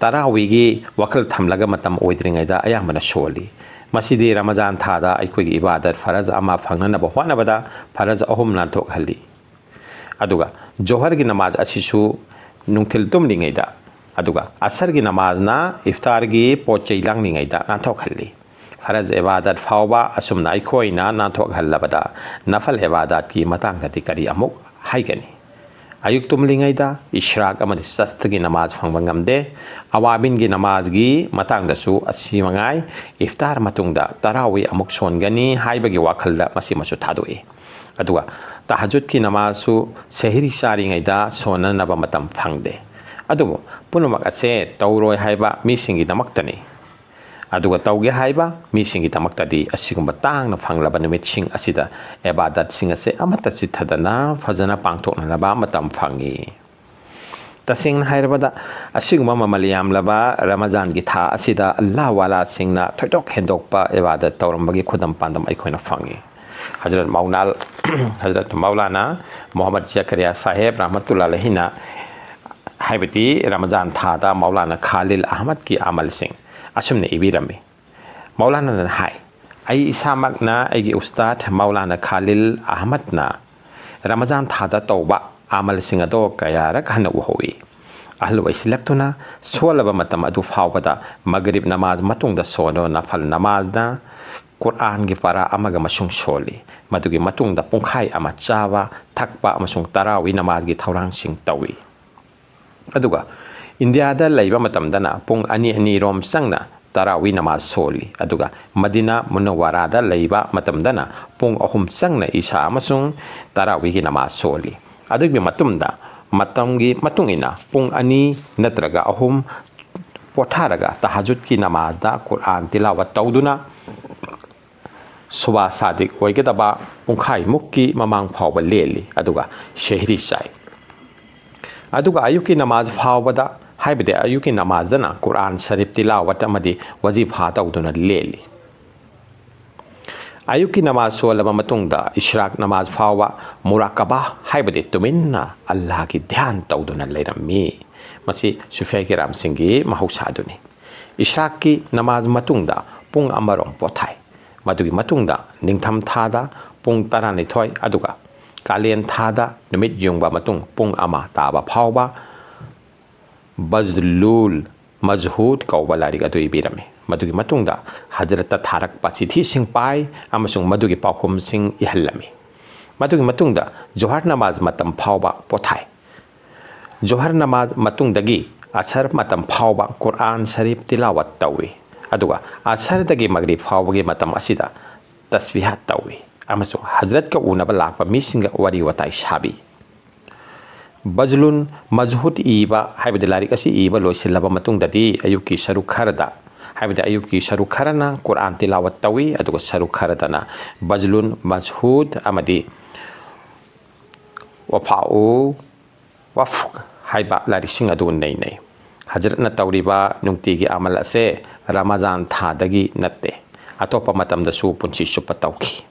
ꯇꯔꯥꯋꯤꯒꯤ ꯋꯥꯈꯜ ꯊꯝꯂꯒ ꯃꯇꯝ ꯑꯣꯏꯗ꯭ꯔꯤꯉꯩꯗ ꯑꯌꯥꯝꯕꯅ ꯁꯣꯜꯂꯤ꯫ ꯃꯁꯤꯗꯤ ꯔꯃꯖꯥꯟ ꯊꯥꯗ ꯑꯩꯈꯣꯏꯒꯤ ꯏꯕꯥꯗꯠ ꯐꯔꯖ ꯑꯃ ꯐꯪꯅꯅꯕ ꯍꯣꯠꯅꯕꯗ ꯐꯔꯖ ꯑꯍꯨꯝ ꯅꯥꯟꯊꯣꯛꯍꯜꯂꯤ꯫ ꯑꯗꯨꯒ ꯖꯣꯍꯔꯒꯤ ꯅꯃꯥꯖ ꯑꯁꯤꯁꯨ ꯅꯨꯡꯊꯤꯜ ꯇꯨꯝꯂꯤꯉꯩꯗ, ꯑꯗꯨꯒ ꯑꯁꯔꯒꯤ ꯅꯃꯥꯖꯅ ꯏꯐꯇꯥꯔꯒꯤ ꯄꯣꯠ ꯆꯩ ꯂꯥꯡꯂꯤꯉꯩꯗ ꯅꯥꯟꯊꯣꯛꯍꯜꯂꯤ꯫ ꯐꯔꯖ ꯏꯕꯥꯗꯠ ꯐꯥꯎꯕ ꯑꯁꯨꯝꯅ ꯑꯩꯈꯣꯏꯅ ꯅꯥꯟꯊꯣꯛꯍꯜꯂꯕꯗ ꯅꯐꯜ ꯏꯕꯥꯗꯥꯠꯀꯤ ꯃꯇꯥꯡꯗꯗꯤ ꯀꯔꯤ ꯑꯃꯨꯛ ꯍꯥꯏꯒꯅꯤ? ꯑꯌꯨꯛ ꯇꯨꯝꯂꯤꯉꯩꯗ ꯏꯁ꯭ꯔꯥꯛ ꯑꯃꯗꯤ ꯆꯁꯇꯒꯤ ꯅꯃꯥꯖ ꯐꯪꯕ ꯉꯝꯗꯦ꯫ ꯑꯋꯥꯕꯤꯟꯒꯤ ꯅꯃꯥꯖꯒꯤ ꯃꯇꯥꯡꯗꯁꯨ ꯑꯁꯤ ꯃꯉꯥꯏ, ꯏꯐꯇꯥꯔ ꯃꯇꯨꯡꯗ ꯇꯔꯥꯋꯤ ꯑꯃꯨꯛ ꯁꯣꯟꯒꯅꯤ ꯍꯥꯏꯕꯒꯤ ꯋꯥꯈꯜꯗ ꯃꯁꯤꯃꯁꯨ ꯊꯥꯗꯣꯛꯏ꯫ ꯑꯗꯨꯒ ꯇꯍꯖꯨꯗꯀꯤ ꯅꯃꯥꯖꯁꯨ ꯁꯦꯍꯔꯤ ꯆꯥꯔꯤꯉꯩꯗ ꯁꯣꯟꯅꯅꯕ ꯃꯇꯝ ꯐꯪꯗꯦ꯫ ꯑꯗꯨꯕꯨ ꯄꯨꯝꯅꯃꯛ ꯑꯁꯦ ꯇꯧꯔꯣꯏ ꯍꯥꯏꯕ ꯃꯤꯁꯤꯡꯒꯤꯗꯃꯛꯇꯅꯤ꯫ ꯑꯗꯨꯒ ꯇꯧꯒꯦ ꯍꯥꯏꯕ ꯃꯤꯁꯤꯡꯒꯤꯗꯃꯛꯇꯗꯤ ꯑꯁꯤꯒꯨꯝꯕ ꯇꯥꯡꯅ ꯐꯪꯂꯕ ꯅꯨꯃꯤꯠꯁꯤꯡ ꯑꯁꯤꯗ ꯏꯕꯥꯗꯠꯁꯤꯡ ꯑꯁꯦ ꯑꯃꯠꯇ ꯆꯤꯠꯊꯗꯅ ꯐꯖꯅ ꯄꯥꯡꯊꯣꯛꯅꯅꯕ ꯃꯇꯝ ꯐꯪꯏ꯫ ꯇꯁꯦꯡꯅ ꯍꯥꯏꯔꯕꯗ, ꯑꯁꯤꯒꯨꯝꯕ ꯃꯃꯜ ꯌꯥꯝꯂꯕ ꯔꯃꯖꯥꯟꯒꯤ ꯊꯥ ꯑꯁꯤꯗ ꯑꯜꯂꯥꯍ ꯋꯥꯂꯥꯁꯤꯡꯅ ꯊꯣꯏꯗꯣꯛ ꯍꯦꯟꯗꯣꯛꯄ ꯏꯕꯥꯗꯠ ꯇꯧꯔꯝꯕꯒꯤ ꯈꯨꯗꯝ ꯄꯥꯟꯗꯝ ꯑꯩꯈꯣꯏꯅ ꯐꯪꯏ꯫ ꯍꯖꯔꯠ ꯃꯧꯅꯥꯜ-, ꯍꯖꯔꯠ ꯃꯧꯂꯥꯅꯥ ꯃꯨꯍꯝꯃꯗ ꯖꯀꯔꯤꯌꯥ ꯁꯥꯍꯦꯕ ꯔꯍꯃꯇꯨꯜꯂꯥꯍꯤ ꯑꯂꯩꯍꯤꯅ, ꯍꯥꯏꯕꯗꯤ ꯔꯃꯖꯥꯟ ꯊꯥꯗ ꯃꯧꯂꯥꯅꯥ ꯈꯥꯂꯤꯜ ꯑꯍꯃꯗꯀꯤ ꯑꯃꯜꯁꯤꯡ ꯑꯁꯨꯝꯅ ꯏꯕꯤꯔꯝꯃꯤ꯫ ꯃꯧꯂꯥꯅꯥꯅ ꯍꯥꯏ, "ꯑꯩ ꯏꯁꯥꯃꯛꯅ ꯑꯩꯒꯤ ꯎꯁꯇꯥꯗ ꯃꯧꯂꯥꯅꯥ ꯈꯥꯂꯤꯜ ꯑꯍꯃꯗꯅ ꯔꯃꯖꯥꯟ ꯊꯥꯗ ꯇꯧꯕ ꯑꯃꯜꯁꯤꯡ ꯑꯗꯣ ꯀꯌꯥꯔꯛ ꯍꯟꯅ ꯎꯍꯧꯏ꯫ ꯑꯍꯜ ꯑꯣꯏꯁꯤꯜꯂꯛꯇꯨꯅ ꯁꯣꯜꯂꯕ ꯃꯇꯝ ꯑꯗꯨ ꯐꯥꯎꯕꯗ ꯃꯒꯔꯤꯕ ꯅꯃꯥꯖ ꯃꯇꯨꯡꯗ ꯁꯣꯟꯗꯨꯅ ꯅꯐꯜ ꯅꯃꯥꯖꯅ ꯀꯨꯔꯑꯥꯟꯒꯤ ꯄꯥꯔꯥ ꯑꯃꯒ ꯃꯁꯨꯡ ꯁꯣꯜꯂꯤ꯫ ꯃꯗꯨꯒꯤ ꯃꯇꯨꯡꯗ ꯄꯨꯡꯈꯥꯏ ꯑꯃ ꯆꯥꯕ, ꯊꯛꯄ ꯑꯃꯁꯨꯡ ꯇꯔꯥꯋꯤ ꯅꯃꯥꯖꯒꯤ ꯊꯧꯔꯥꯡꯁꯤꯡ ꯇꯧꯏ꯫ ꯑꯗꯨꯒ ꯏꯟꯗꯤꯌꯥꯗ ꯂꯩꯕ ꯃꯇꯝꯗꯅ ꯄꯨꯡ ꯑꯅꯤ ꯑꯅꯤꯔꯣꯝ ꯆꯪꯅ ꯇꯔꯥꯋꯤ ꯅꯃꯥꯖ ꯁꯣꯜꯂꯤ꯫ ꯑꯗꯨꯒ ꯃꯗꯤꯅꯥ ꯃꯨꯅꯧꯋꯥꯔꯥꯗ ꯂꯩꯕ ꯃꯇꯝꯗꯅ ꯄꯨꯡ ꯑꯍꯨꯝ ꯆꯪꯅ ꯏꯁꯥ ꯑꯃꯁꯨꯡ ꯇꯔꯥꯋꯤꯒꯤ ꯅꯃꯥꯖ ꯁꯣꯜꯂꯤ꯫ ꯑꯗꯨꯒꯤ ꯃꯇꯨꯡꯗ ꯃꯇꯝꯒꯤ ꯃꯇꯨꯡ ꯏꯟꯅ ꯄꯨꯡ ꯑꯅꯤ ꯅꯠꯇ꯭ꯔꯒ ꯑꯍꯨꯝ ꯄꯣꯊꯥꯔꯒ ꯇꯍꯖꯨꯗꯀꯤ ꯅꯃꯥꯖꯗ ꯀꯨꯔꯑꯥꯟ ꯇꯤꯂꯥꯋꯠ ꯇꯧꯗꯨꯅ ꯁꯨꯕꯥ ꯁꯥꯗꯤꯛ ꯑꯣꯏꯒꯗꯕ ꯄꯨꯡꯈꯥꯏꯃꯨꯛꯀꯤ ꯃꯃꯥꯡ ꯐꯥꯎꯕ ꯂꯦꯜꯂꯤ, ꯑꯗꯨꯒ ꯁꯦꯍꯔꯤ ꯆꯥꯏ꯫ ꯑꯗꯨꯒ ꯑꯌꯨꯛꯀꯤ ꯅꯃꯥꯖ ꯐꯥꯎꯕꯗ, ꯍꯥꯏꯕꯗꯤ ꯑꯌꯨꯛꯀꯤ ꯅꯃꯥꯖꯗꯅ ꯀꯨꯔꯑꯥꯟ ꯁꯔꯤꯐ ꯇꯤꯂꯥꯋꯠ ꯑꯃꯗꯤ ꯋꯖꯤꯐꯥ ꯇꯧꯗꯨꯅ ꯂꯦꯜꯂꯤ꯫ ꯑꯌꯨꯛꯀꯤ ꯅꯃꯥꯖ ꯁꯣꯜꯂꯕ ꯃꯇꯨꯡꯗ ꯏꯁ꯭ꯔꯥꯛ ꯅꯃꯥꯖ ꯐꯥꯎꯕ ꯃꯨꯔꯥꯀꯕꯥ, ꯍꯥꯏꯕꯗꯤ ꯇꯨꯃꯤꯟꯅ ꯑꯜꯂꯥꯍꯒꯤ ꯙ꯭ꯌꯥꯟ ꯇꯧꯗꯨꯅ ꯂꯩꯔꯝꯃꯤ꯫ ꯃꯁꯤ ꯁꯨꯐꯤꯌꯥ ꯀꯤꯔꯥꯝꯁꯤꯡꯒꯤ ꯃꯍꯧꯁꯥꯗꯨꯅꯤ꯫ ꯏꯁ꯭ꯔꯥꯛꯀꯤ ꯅꯃꯥꯖ ꯃꯇꯨꯡꯗ ꯄꯨꯡ ꯑꯃꯔꯣꯝ ꯄꯣꯊꯥꯏ꯫ ꯃꯗꯨꯒꯤ ꯃꯇꯨꯡꯗ ꯅꯤꯡꯊꯝ ꯊꯥꯗ ꯄꯨꯡ ꯇꯔꯥꯅꯤꯊꯣꯏ, ꯑꯗꯨꯒ ꯀꯥꯂꯦꯟ ꯊꯥꯗ ꯅꯨꯃꯤꯠ ꯌꯨꯡꯕ ꯃꯇꯨꯡ ꯄꯨꯡ ꯑꯃ ꯇꯥꯕ ꯐꯥꯎꯕ ꯕꯖꯂꯨꯜ ꯃꯖꯍꯨꯗ ꯀꯧꯕ ꯂꯥꯏꯔꯤꯛ ꯑꯗꯨ ꯏꯕꯤꯔꯝꯃꯤ꯫ ꯃꯗꯨꯒꯤ ꯃꯇꯨꯡꯗ ꯍꯖꯔꯠꯇ ꯊꯥꯔꯛꯄ ꯆꯤꯊꯤꯁꯤꯡ ꯄꯥꯏ ꯑꯃꯁꯨꯡ ꯃꯗꯨꯒꯤ ꯄꯥꯎꯈꯨꯝꯁꯤꯡ ꯏꯍꯜꯂꯝꯃꯤ꯫ ꯃꯗꯨꯒꯤ ꯃꯇꯨꯡꯗ ꯖꯣꯍꯔ ꯅꯃꯥꯖ ꯃꯇꯝ ꯐꯥꯎꯕ ꯄꯣꯊꯥꯏ꯫ ꯖꯣꯍꯔ ꯅꯃꯥꯖ ꯃꯇꯨꯡꯗꯒꯤ ꯑꯁꯔ ꯃꯇꯝ ꯐꯥꯎꯕ ꯀꯨꯔꯑꯥꯟ ꯁꯔꯤꯐ ꯇꯤꯂꯥꯋꯠ ꯇꯧꯏ꯫ ꯑꯗꯨꯒ ꯑꯁꯔꯗꯒꯤ ꯃꯒꯔꯤꯕ ꯐꯥꯎꯕꯒꯤ ꯃꯇꯝ ꯑꯁꯤꯗ ꯇꯁꯕꯤꯍꯥꯠ ꯇꯧꯏ ꯑꯃꯁꯨꯡ ꯍꯖꯔꯠꯀ ꯎꯅꯕ ꯂꯥꯛꯄ ꯃꯤꯁꯤꯡꯒ ꯋꯥꯔꯤ ꯋꯥꯇꯥꯏ ꯁꯥꯕꯤ꯫ ꯕꯖꯂꯨꯟ ꯃꯖꯍꯨꯗ ꯏꯕ, ꯍꯥꯏꯕꯗꯤ ꯂꯥꯏꯔꯤꯛ ꯑꯁꯤ ꯏꯕ ꯂꯣꯏꯁꯤꯜꯂꯕ ꯃꯇꯨꯡꯗꯗꯤ, ꯑꯌꯨꯛꯀꯤ ꯁꯔꯨꯛ ꯈꯔꯗ, ꯍꯥꯏꯕꯗꯤ ꯑꯌꯨꯛꯀꯤ ꯁꯔꯨꯛ ꯈꯔꯅ ꯀꯨꯔꯥꯟ ꯇꯤꯂꯥꯋꯠ ꯇꯧꯏ, ꯑꯗꯨꯒ ꯁꯔꯨꯛ ꯈꯔꯗꯅ ꯕꯖꯂꯨꯟ ꯃꯖꯍꯨꯗ ꯑꯃꯗꯤ ꯋꯐꯥꯎ ꯋꯐ ꯍꯥꯏꯕ ꯂꯥꯏꯔꯤꯛꯁꯤꯡ ꯑꯗꯨ ꯅꯩꯅꯩ꯫ ꯍꯖꯔꯠꯅ ꯇꯧꯔꯤꯕ ꯅꯨꯡꯇꯤꯒꯤ ꯑꯃꯜ ꯑꯁꯦ ꯔꯃꯖꯥꯟ ꯊꯥꯗꯒꯤ ꯅꯠꯇꯦ, ꯑꯇꯣꯞꯄ ꯃꯇꯝꯗꯁꯨ ꯄꯨꯟꯁꯤ ꯆꯨꯞꯄ ꯇꯧꯈꯤ꯫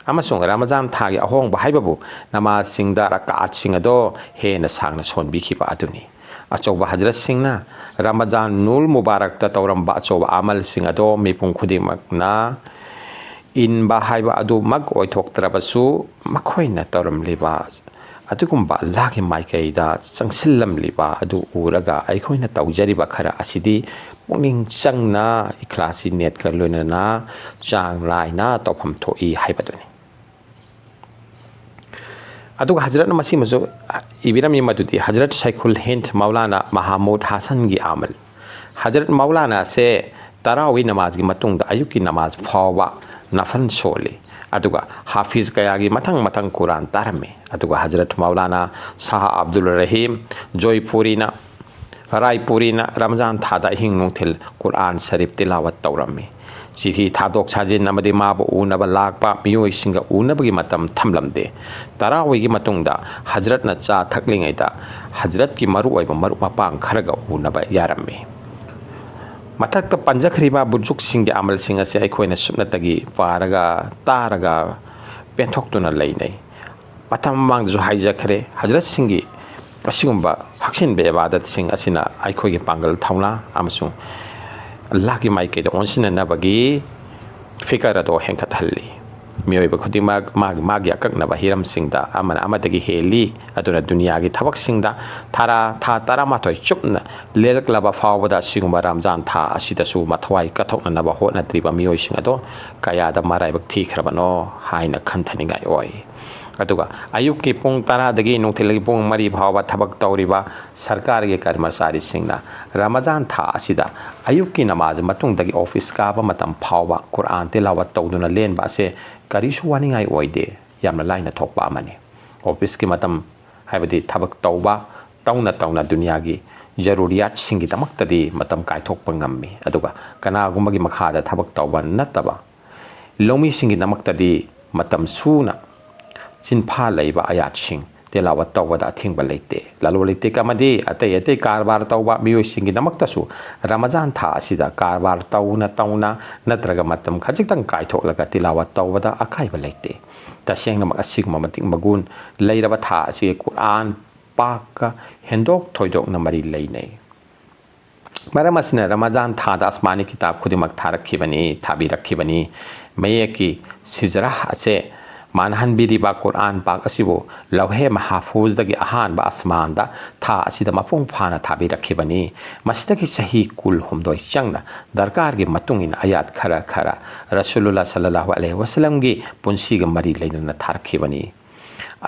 ꯑꯃꯁꯨꯡ ꯔꯃꯖꯥꯟ ꯊꯥꯒꯤ ꯑꯍꯣꯡꯕ ꯍꯥꯏꯕꯕꯨ ꯅꯃꯥꯖꯁꯤꯡꯗ ꯔꯀꯥꯠꯁꯤꯡ ꯑꯗꯣ ꯍꯦꯟꯅ ꯁꯥꯡꯅ ꯁꯣꯟꯕꯤꯈꯤꯕ ꯑꯗꯨꯅꯤ꯫ ꯑꯆꯧꯕ ꯍꯖꯔꯠꯁꯤꯡꯅ ꯔꯃꯖꯥꯟ ꯅꯨꯜ ꯃꯨꯕꯥꯔꯛꯇ ꯇꯧꯔꯝꯕ ꯑꯆꯧꯕ ꯑꯃꯜꯁꯤꯡ ꯑꯗꯣ ꯃꯤꯄꯨꯝ ꯈꯨꯗꯤꯡꯃꯛꯅ ꯏꯟꯕ ꯍꯥꯏꯕ ꯑꯗꯨꯃꯛ ꯑꯣꯏꯊꯣꯛꯇ꯭ꯔꯕꯁꯨ, ꯃꯈꯣꯏꯅ ꯇꯧꯔꯝꯂꯤꯕ ꯑꯗꯨꯒꯨꯝꯕ ꯑꯜꯂꯥꯍꯒꯤ ꯃꯥꯏꯀꯩꯗ ꯆꯪꯁꯤꯜꯂꯝꯂꯤꯕ ꯑꯗꯨ ꯎꯔꯒ ꯑꯩꯈꯣꯏꯅ ꯇꯧꯖꯔꯤꯕ ꯈꯔ ꯑꯁꯤꯗꯤ ꯄꯨꯛꯅꯤꯡ ꯆꯪꯅ ꯏꯈ꯭ꯂꯥꯁꯤ ꯅꯤꯌꯠꯀ ꯂꯣꯏꯅꯅ ꯆꯥꯡ ꯅꯥꯏꯅ ꯇꯧꯐꯝ ꯊꯣꯛꯏ ꯍꯥꯏꯕꯗꯨꯅꯤ꯫ ꯑꯗꯨꯒ ꯍꯖꯔꯠꯅ ꯃꯁꯤꯃꯁꯨ ꯏꯕꯤꯔꯝꯃꯤ, ꯃꯗꯨꯗꯤ ꯍꯖꯔꯠ ꯁꯩꯈꯨꯜ ꯍꯤꯟꯗ ꯃꯧꯂꯥꯅꯥ ꯃꯍꯥꯃꯨꯗ ꯍꯥꯁꯟꯒꯤ ꯑꯃꯜ꯫ ꯍꯖꯔꯠ ꯃꯧꯂꯥꯅꯥꯁꯦ ꯇꯔꯥꯋꯤ ꯅꯃꯥꯖꯒꯤ ꯃꯇꯨꯡꯗ ꯑꯌꯨꯛꯀꯤ ꯅꯃꯥꯖ ꯐꯥꯎꯕ ꯅꯐꯜ ꯁꯣꯜꯂꯤ꯫ ꯑꯗꯨꯒ ꯍꯥꯐꯤꯖ ꯀꯌꯥꯒꯤ ꯃꯊꯪ ꯃꯊꯪ ꯀꯨꯔꯥꯟ ꯇꯥꯔꯝꯃꯤ꯫ ꯑꯗꯨꯒ ꯍꯖꯔꯠ ꯃꯧꯂꯥꯅꯥ ꯁꯥꯍ ꯑꯕꯗꯨꯜ ꯔꯍꯤꯝ ꯖꯣꯏꯄꯨꯔꯤꯅ, ꯔꯥꯏꯄꯨꯔꯤꯅ ꯔꯃꯖꯥꯟ ꯊꯥꯗ ꯑꯍꯤꯡ ꯅꯨꯡꯊꯤꯜ ꯀꯨꯔꯥꯟ ꯁꯔꯤꯐ ꯇꯤꯂꯥꯋꯠ ꯇꯧꯔꯝꯃꯤ꯫ ꯆꯤꯊꯤ ꯊꯥꯗꯣꯛ ꯁꯥꯖꯤꯟ ꯑꯃꯗꯤ ꯃꯥꯕꯨ ꯎꯅꯕ ꯂꯥꯛꯄ ꯃꯤꯑꯣꯏꯁꯤꯡꯒ ꯎꯅꯕꯒꯤ ꯃꯇꯝ ꯊꯝꯂꯝꯗꯦ꯫ ꯇꯔꯥꯋꯤꯒꯤ ꯃꯇꯨꯡꯗ ꯍꯖꯔꯠꯅ ꯆꯥ ꯊꯛꯂꯤꯉꯩꯗ ꯍꯖꯔꯠꯀꯤ ꯃꯔꯨꯑꯣꯏꯕ ꯃꯔꯨꯞ ꯃꯄꯥꯡ ꯈꯔꯒ ꯎꯅꯕ ꯌꯥꯔꯝꯃꯤ꯫ ꯃꯊꯛꯇ ꯄꯟꯖꯈ꯭ꯔꯤꯕ ꯕꯨꯖꯨꯛꯁꯤꯡꯒꯤ ꯑꯃꯜꯁꯤꯡ ꯑꯁꯤ ꯑꯩꯈꯣꯏꯅ ꯁꯨꯞꯅꯇꯒꯤ ꯄꯥꯔꯒ, ꯇꯥꯔꯒ ꯄꯦꯟꯊꯣꯛꯇꯨꯅ ꯂꯩꯅꯩ꯫ ꯃꯇꯝ ꯃꯃꯥꯡꯗꯁꯨ ꯍꯥꯏꯖꯈ꯭ꯔꯦ, ꯍꯖꯔꯠꯁꯤꯡꯒꯤ ꯑꯁꯤꯒꯨꯝꯕ ꯍꯛꯆꯤꯟꯕ ꯏꯕꯥꯗꯠꯁꯤꯡ ꯑꯁꯤꯅ ꯑꯩꯈꯣꯏꯒꯤ ꯄꯥꯡꯒꯜ, ꯊꯧꯅꯥ ꯑꯃꯁꯨꯡ ꯑꯜꯂꯥꯍꯒꯤ ꯃꯥꯏꯀꯩꯗ ꯑꯣꯟꯁꯤꯟꯅꯅꯕꯒꯤ ꯐꯤꯀꯔ ꯑꯗꯣ ꯍꯦꯟꯒꯠꯍꯜꯂꯤ꯫ ꯃꯤꯑꯣꯏꯕ ꯈꯨꯗꯤꯡꯃꯛ ꯃꯥꯒꯤ ꯃꯥꯒꯤ ꯑꯀꯛꯅꯕ ꯍꯤꯔꯝꯁꯤꯡꯗ ꯑꯃꯅ ꯑꯃꯗꯒꯤ ꯍꯦꯜꯂꯤ꯫ ꯑꯗꯨꯅ ꯗꯨꯅꯤꯌꯥꯒꯤ ꯊꯕꯛꯁꯤꯡꯗ ꯊꯥꯔꯥ ꯊꯥ ꯇꯔꯥꯃꯥꯊꯣꯏ ꯆꯨꯞꯅ ꯂꯦꯜꯂꯛꯂꯕ ꯐꯥꯎꯕꯗ ꯑꯁꯤꯒꯨꯝꯕ ꯔꯝꯖꯥꯟ ꯊꯥ ꯑꯁꯤꯗꯁꯨ ꯃꯊ꯭ꯋꯥꯏ ꯀꯠꯊꯣꯛꯅꯅꯕ ꯍꯣꯠꯅꯗ꯭ꯔꯤꯕ ꯃꯤꯑꯣꯏꯁꯤꯡ ꯑꯗꯣ ꯀꯌꯥꯗ ꯃꯔꯥꯏꯕꯛ ꯊꯤꯈ꯭ꯔꯕꯅꯣ ꯍꯥꯏꯅ ꯈꯟꯊꯅꯤꯡꯉꯥꯏ ꯑꯣꯏ꯫ ꯑꯗꯨꯒ ꯑꯌꯨꯛꯀꯤ ꯄꯨꯡ ꯇꯔꯥꯗꯒꯤ ꯅꯨꯡꯊꯤꯜꯒꯤ ꯄꯨꯡ ꯃꯔꯤ ꯐꯥꯎꯕ ꯊꯕꯛ ꯇꯧꯔꯤꯕ ꯁꯔꯀꯥꯔꯒꯤ ꯀꯔꯃꯆꯥꯔꯤꯁꯤꯡꯅ ꯔꯃꯖꯥꯟ ꯊꯥ ꯑꯁꯤꯗ ꯑꯌꯨꯛꯀꯤ ꯅꯃꯥꯖ ꯃꯇꯨꯡꯗꯒꯤ ꯑꯣꯐꯤꯁ ꯀꯥꯕ ꯃꯇꯝ ꯐꯥꯎꯕ ꯀꯨꯔꯥꯟ ꯇꯤꯂꯥꯋꯠ ꯇꯧꯗꯨꯅ ꯂꯦꯟꯕ ꯑꯁꯦ ꯀꯔꯤꯁꯨ ꯋꯥꯅꯤꯡꯉꯥꯏ ꯑꯣꯏꯗꯦ, ꯌꯥꯝꯅ ꯂꯥꯏꯅ ꯊꯣꯛꯄ ꯑꯃꯅꯤ꯫ ꯑꯣꯐꯤꯁꯀꯤ ꯃꯇꯝ ꯍꯥꯏꯕꯗꯤ ꯊꯕꯛ ꯇꯧꯕ ꯇꯧꯅ ꯇꯧꯅ ꯗꯨꯅꯤꯌꯥꯒꯤ ꯖꯔꯨꯔꯤꯌꯥꯠꯁꯤꯡꯒꯤꯗꯃꯛꯇꯗꯤ ꯃꯇꯝ ꯀꯥꯏꯊꯣꯛꯄ ꯉꯝꯃꯤ꯫ ꯑꯗꯨꯒ ꯀꯅꯥꯒꯨꯝꯕꯒꯤ ꯃꯈꯥꯗ ꯊꯕꯛ ꯇꯧꯕ ꯅꯠꯇꯕ ꯂꯧꯃꯤꯁꯤꯡꯒꯤꯗꯃꯛꯇꯗꯤ ꯃꯇꯝ ꯁꯨꯅ ꯆꯤꯟꯐꯥ ꯂꯩꯕ ꯑꯌꯥꯠꯁꯤꯡ ꯇꯤꯂꯥꯋꯠ ꯇꯧꯕꯗ ꯑꯊꯤꯡꯕ ꯂꯩꯇꯦ꯫ ꯂꯂꯣꯟ ꯏꯇꯤꯛ ꯑꯃꯗꯤ ꯑꯇꯩ ꯑꯇꯩ ꯀꯔꯕꯥꯔ ꯇꯧꯕ ꯃꯤꯑꯣꯏꯁꯤꯡꯒꯤꯗꯃꯛꯇꯁꯨ ꯔꯃꯖꯥꯟ ꯊꯥ ꯑꯁꯤꯗ ꯀꯔꯕꯥꯔ ꯇꯧꯅ ꯇꯧꯅ ꯅꯠꯇ꯭ꯔꯒ ꯃꯇꯝ ꯈꯖꯤꯛꯇꯪ ꯀꯥꯏꯊꯣꯛꯂꯒ ꯇꯤꯂꯥꯋꯠ ꯇꯧꯕꯗ ꯑꯀꯥꯏꯕ ꯂꯩꯇꯦ꯫ ꯇꯁꯦꯡꯅꯃꯛ ꯑꯁꯤꯒꯨꯝꯕ ꯃꯇꯤꯛ ꯃꯒꯨꯟ ꯂꯩꯔꯕ ꯊꯥ ꯑꯁꯤꯒꯤ ꯀꯨꯔꯑꯥꯟ ꯄꯥꯛꯀ ꯍꯦꯟꯗꯣꯛ ꯊꯣꯏꯗꯣꯛꯅ ꯃꯔꯤ ꯂꯩꯅꯩ꯫ ꯃꯔꯝ ꯑꯁꯤꯅ ꯔꯃꯖꯥꯟ ꯊꯥꯗ ꯑꯁꯃꯥꯅꯤ ꯀꯤꯇꯥꯕ ꯈꯨꯗꯤꯡꯃꯛ ꯊꯥꯔꯛꯈꯤꯕꯅꯤ, ꯊꯥꯕꯤꯔꯛꯈꯤꯕꯅꯤ꯫ ꯃꯌꯦꯛꯀꯤ ꯁꯤꯖꯔꯥꯍ ꯑꯁꯦ ꯃꯥꯟꯍꯟꯕꯤꯔꯤꯕ ꯀꯨꯔꯑꯥꯟ ꯄꯥꯛ ꯑꯁꯤꯕꯨ ꯂꯧꯍꯦ ꯃꯍꯥꯐꯨꯖꯗꯒꯤ ꯑꯍꯥꯟꯕ ꯑꯁꯃꯥꯟꯗ ꯊꯥ ꯑꯁꯤꯗ ꯃꯄꯨꯡ ꯐꯥꯅ ꯊꯥꯕꯤꯔꯛꯈꯤꯕꯅꯤ꯫ ꯃꯁꯤꯗꯒꯤ ꯆꯍꯤ ꯀꯨꯟ ꯍꯨꯝꯗꯣꯏ ꯆꯪꯅ ꯗꯔꯀꯥꯔꯒꯤ ꯃꯇꯨꯡ ꯏꯟꯅ ꯑꯌꯥꯠ ꯈꯔ ꯈꯔ ꯔꯁꯨꯂꯨꯜꯂꯥ ꯁꯜꯂꯜꯂꯥꯍꯨ ꯑꯂꯩꯍꯤ ꯋꯁꯜꯂꯝꯒꯤ ꯄꯨꯟꯁꯤꯒ ꯃꯔꯤ ꯂꯩꯅꯅ ꯊꯥꯔꯛꯈꯤꯕꯅꯤ꯫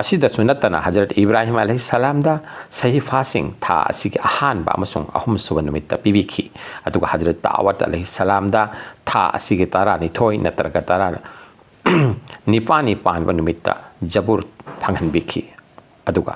ꯑꯁꯤꯗꯁꯨ ꯅꯠꯇꯅ ꯍꯖꯔꯠ ꯏꯕ꯭ꯔꯥꯍꯤꯝ ꯑꯂꯩꯍꯤ ꯁꯂꯥꯝꯗ ꯁꯍꯤꯐꯥꯁꯤꯡ ꯊꯥ ꯑꯁꯤꯒꯤ ꯑꯍꯥꯟꯕ ꯑꯃꯁꯨꯡ ꯑꯍꯨꯝꯁꯨꯕ ꯅꯨꯃꯤꯠꯇ ꯄꯤꯕꯤꯈꯤ꯫ ꯑꯗꯨꯒ ꯍꯖꯔꯠ ꯗꯥꯋꯠ ꯑꯂꯩꯍꯤ ꯁꯂꯥꯝꯗ ꯊꯥ ꯑꯁꯤꯒꯤ ꯇꯔꯥꯅꯤꯊꯣꯏ ꯅꯠꯇ꯭ꯔꯒ ꯇꯔꯥ ꯅꯤꯄꯥꯜꯅꯤ ꯄꯥꯟꯕ ꯅꯨꯃꯤꯠꯇ ꯖꯕꯨꯔ ꯐꯪꯍꯟꯕꯤꯈꯤ꯫ ꯑꯗꯨꯒ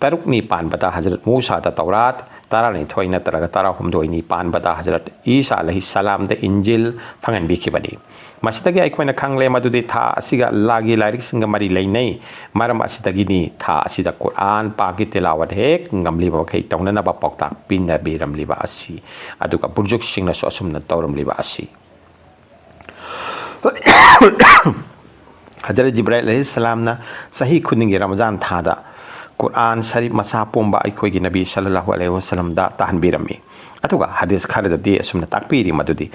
ꯇꯔꯨꯛꯅꯤ ꯄꯥꯟꯕꯗ ꯍꯖꯔꯠ ꯃꯨꯁꯥꯗ ꯇꯧꯔꯥꯠ, ꯇꯔꯥꯅꯤꯊꯣꯏ ꯅꯠꯇ꯭ꯔꯒ ꯇꯔꯥꯍꯨꯝꯗꯣꯏꯅꯤ ꯄꯥꯟꯕꯗ ꯍꯖꯔꯠ ꯏꯁꯥ ꯑꯂꯩꯍꯤ ꯁꯂꯥꯝꯗ ꯏꯟꯖꯤꯜ ꯐꯪꯍꯟꯕꯤꯈꯤꯕꯅꯤ꯫ ꯃꯁꯤꯗꯒꯤ ꯑꯩꯈꯣꯏꯅ ꯈꯪꯂꯦ ꯃꯗꯨꯗꯤ ꯊꯥ ꯑꯁꯤꯒ ꯑꯜꯂꯥꯒꯤ ꯂꯥꯏꯔꯤꯛꯁꯤꯡꯒ ꯃꯔꯤ ꯂꯩꯅꯩ꯫ ꯃꯔꯝ ꯑꯁꯤꯗꯒꯤꯅꯤ ꯊꯥ ꯑꯁꯤꯗ ꯀꯨꯔꯑꯥꯟ ꯄꯥꯛꯀꯤ ꯇꯤꯂꯥꯋꯠ ꯍꯦꯛ ꯉꯝꯂꯤꯕ ꯃꯈꯩ ꯇꯧꯅꯅꯕ ꯄꯥꯎꯇꯥꯛ ꯄꯤꯅꯕꯤꯔꯝꯂꯤꯕ ꯑꯁꯤ, ꯑꯗꯨꯒ ꯕꯨꯔꯖꯨꯛꯁꯤꯡꯅꯁꯨ ꯑꯁꯨꯝꯅ ꯇꯧꯔꯝꯂꯤꯕ ꯑꯁꯤ꯫ ꯍꯖꯔꯠ ꯖꯤꯕ꯭ꯔꯥꯏꯜ ꯑꯂꯩꯍꯤ ꯁꯂꯥꯝꯅ ꯆꯍꯤ ꯈꯨꯗꯤꯡꯒꯤ ꯔꯃꯖꯥꯟ ꯊꯥꯗ ꯀꯨꯔꯑꯥꯟ ꯁꯔꯤꯐ ꯃꯁꯥ ꯄꯣꯝꯕ ꯑꯩꯈꯣꯏꯒꯤ ꯅꯕꯤ ꯁꯜꯂꯜꯂꯥꯍꯨ ꯑꯂꯩꯍꯤ ꯋꯁꯜꯂꯝꯗ ꯇꯥꯍꯟꯕꯤꯔꯝꯃꯤ꯫ ꯑꯗꯨꯒ ꯍꯗꯤꯁ ꯈꯔꯗꯗꯤ ꯑꯁꯨꯝꯅ ꯇꯥꯛꯄꯤꯔꯤ ꯃꯗꯨꯗꯤ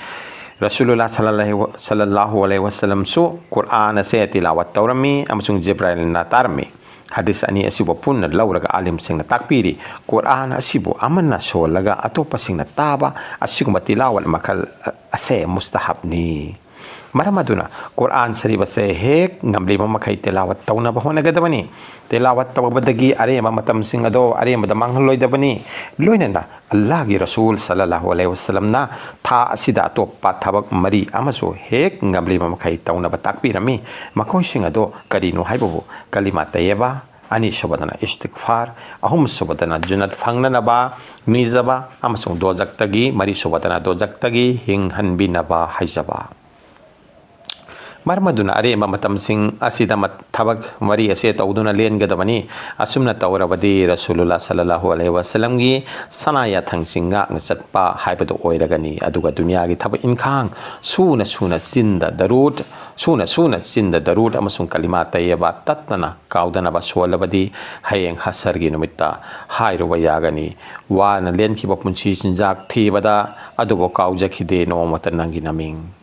ꯔꯁꯨꯂꯨꯜꯂꯥ ꯁꯜꯂꯜꯂꯥꯍꯨ, ꯁꯜꯂꯜꯂꯥꯍꯨ ꯑꯂꯩꯍꯤ ꯋꯁꯜꯂꯝꯁꯨ ꯀꯨꯔꯑꯥꯟ ꯑꯁꯦ ꯇꯤꯂꯥꯋꯠ ꯇꯧꯔꯝꯃꯤ ꯑꯃꯁꯨꯡ ꯖꯤꯕ꯭ꯔꯥꯏꯜꯅ ꯇꯥꯔꯝꯃꯤ꯫ ꯍꯗꯤꯁ ꯑꯅꯤ ꯑꯁꯤꯕꯨ ꯄꯨꯟꯅ ꯂꯧꯔꯒ ꯑꯥꯂꯤꯝꯁꯤꯡꯅ ꯇꯥꯛꯄꯤꯔꯤ, ꯀꯨꯔꯑꯥꯟ ꯑꯁꯤꯕꯨ ꯑꯃꯅ ꯁꯣꯜꯂꯒ ꯑꯇꯣꯞꯄꯁꯤꯡꯅ ꯇꯥꯕ ꯑꯁꯤꯒꯨꯝꯕ ꯇꯤꯂꯥꯋꯠ ꯃꯈꯜ ꯑꯁꯦ ꯃꯨꯁꯇꯍꯕꯅꯤ꯫ ꯃꯔꯝ ꯑꯗꯨꯅ ꯀꯨꯔꯑꯥꯟ ꯁꯔꯤꯐ ꯑꯁꯦ ꯍꯦꯛ ꯉꯝꯂꯤꯕ ꯃꯈꯩ ꯇꯤꯂꯥꯋꯠ ꯇꯧꯅꯕ ꯍꯣꯠꯅꯒꯗꯕꯅꯤ꯫ ꯇꯤꯂꯥꯋꯠ ꯇꯧꯕꯗꯒꯤ ꯑꯔꯦꯝꯕ ꯃꯇꯝꯁꯤꯡ ꯑꯗꯣ ꯑꯔꯦꯝꯕꯗ ꯃꯥꯡꯍꯜꯂꯣꯏꯗꯕꯅꯤ꯫ ꯂꯣꯏꯅꯅ ꯑꯜꯂꯥꯍꯒꯤ ꯔꯁꯨꯜ ꯁꯜꯂꯜꯂꯥꯍꯨ ꯑꯂꯩꯍꯤ ꯋꯁꯜꯂꯝꯅ ꯊꯥ ꯑꯁꯤꯗ ꯑꯇꯣꯞꯄ ꯊꯕꯛ ꯃꯔꯤ ꯑꯃꯁꯨ ꯍꯦꯛ ꯉꯝꯂꯤꯕ ꯃꯈꯩ ꯇꯧꯅꯕ ꯇꯥꯛꯄꯤꯔꯝꯃꯤ꯫ ꯃꯈꯣꯏꯁꯤꯡ ꯑꯗꯣ ꯀꯔꯤꯅꯣ ꯍꯥꯏꯕꯕꯨ ꯀꯂꯤꯃꯥ ꯇꯩꯌꯕ, ꯑꯅꯤꯁꯨꯕꯗꯅ ꯏꯁꯇꯤꯛꯐꯥꯔ, ꯑꯍꯨꯝꯁꯨꯕꯗꯅ ꯖꯨꯅꯠ ꯐꯪꯅꯅꯕ ꯅꯤꯖꯕ, ꯑꯃꯁꯨꯡ ꯗꯣꯖꯛꯇꯒꯤ, ꯃꯔꯤꯁꯨꯕꯗꯅ ꯗꯣꯖꯛꯇꯒꯤ ꯍꯤꯡꯍꯟꯕꯤꯅꯕ ꯍꯥꯏꯖꯕ꯫ ꯃꯔꯝ ꯑꯗꯨꯅ ꯑꯔꯦꯝꯕ ꯃꯇꯝꯁꯤꯡ ꯑꯁꯤꯗ ꯃꯠ-, ꯊꯕꯛ ꯃꯔꯤ ꯑꯁꯦ ꯇꯧꯗꯨꯅ ꯂꯦꯟꯒꯗꯕꯅꯤ꯫ ꯑꯁꯨꯝꯅ ꯇꯧꯔꯕꯗꯤ ꯔꯁꯨꯂꯨꯜꯂꯥ ꯁꯜꯂꯜꯂꯥꯍꯨ ꯑꯂꯩꯍꯤ ꯋꯥꯁꯂꯝꯒꯤ ꯁꯅꯥ ꯌꯥꯊꯪꯁꯤꯡ ꯉꯥꯛꯅ ꯆꯠꯄ ꯍꯥꯏꯕꯗꯨ ꯑꯣꯏꯔꯒꯅꯤ꯫ ꯑꯗꯨꯒ ꯗꯨꯅꯤꯌꯥꯒꯤ ꯊꯕꯛ ꯏꯟꯈꯥꯡ ꯁꯨꯅ ꯁꯨꯅ ꯆꯤꯟꯗ ꯗꯔꯨꯗ, ꯁꯨꯅ ꯁꯨꯅ ꯆꯤꯟꯗ ꯗꯔꯨꯗ ꯑꯃꯁꯨꯡ ꯀꯂꯤꯃꯥ ꯇꯩꯌꯕ ꯇꯠꯇꯅ ꯀꯥꯎꯗꯅꯕ ꯁꯣꯜꯂꯕꯗꯤ ꯍꯌꯦꯡ ꯍꯁꯔꯒꯤ ꯅꯨꯃꯤꯠꯇ ꯍꯥꯏꯔꯨꯕ ꯌꯥꯒꯅꯤ, "ꯋꯥꯅ ꯂꯦꯟꯈꯤꯕ ꯄꯨꯟꯁꯤ ꯆꯤꯟꯖꯥꯛ ꯊꯤꯕꯗ ꯑꯗꯨꯕꯨ ꯀꯥꯎꯖꯈꯤꯗꯦ ꯅꯣꯡꯃꯇ ꯅꯪꯒꯤ ꯅꯃꯤꯡ"꯫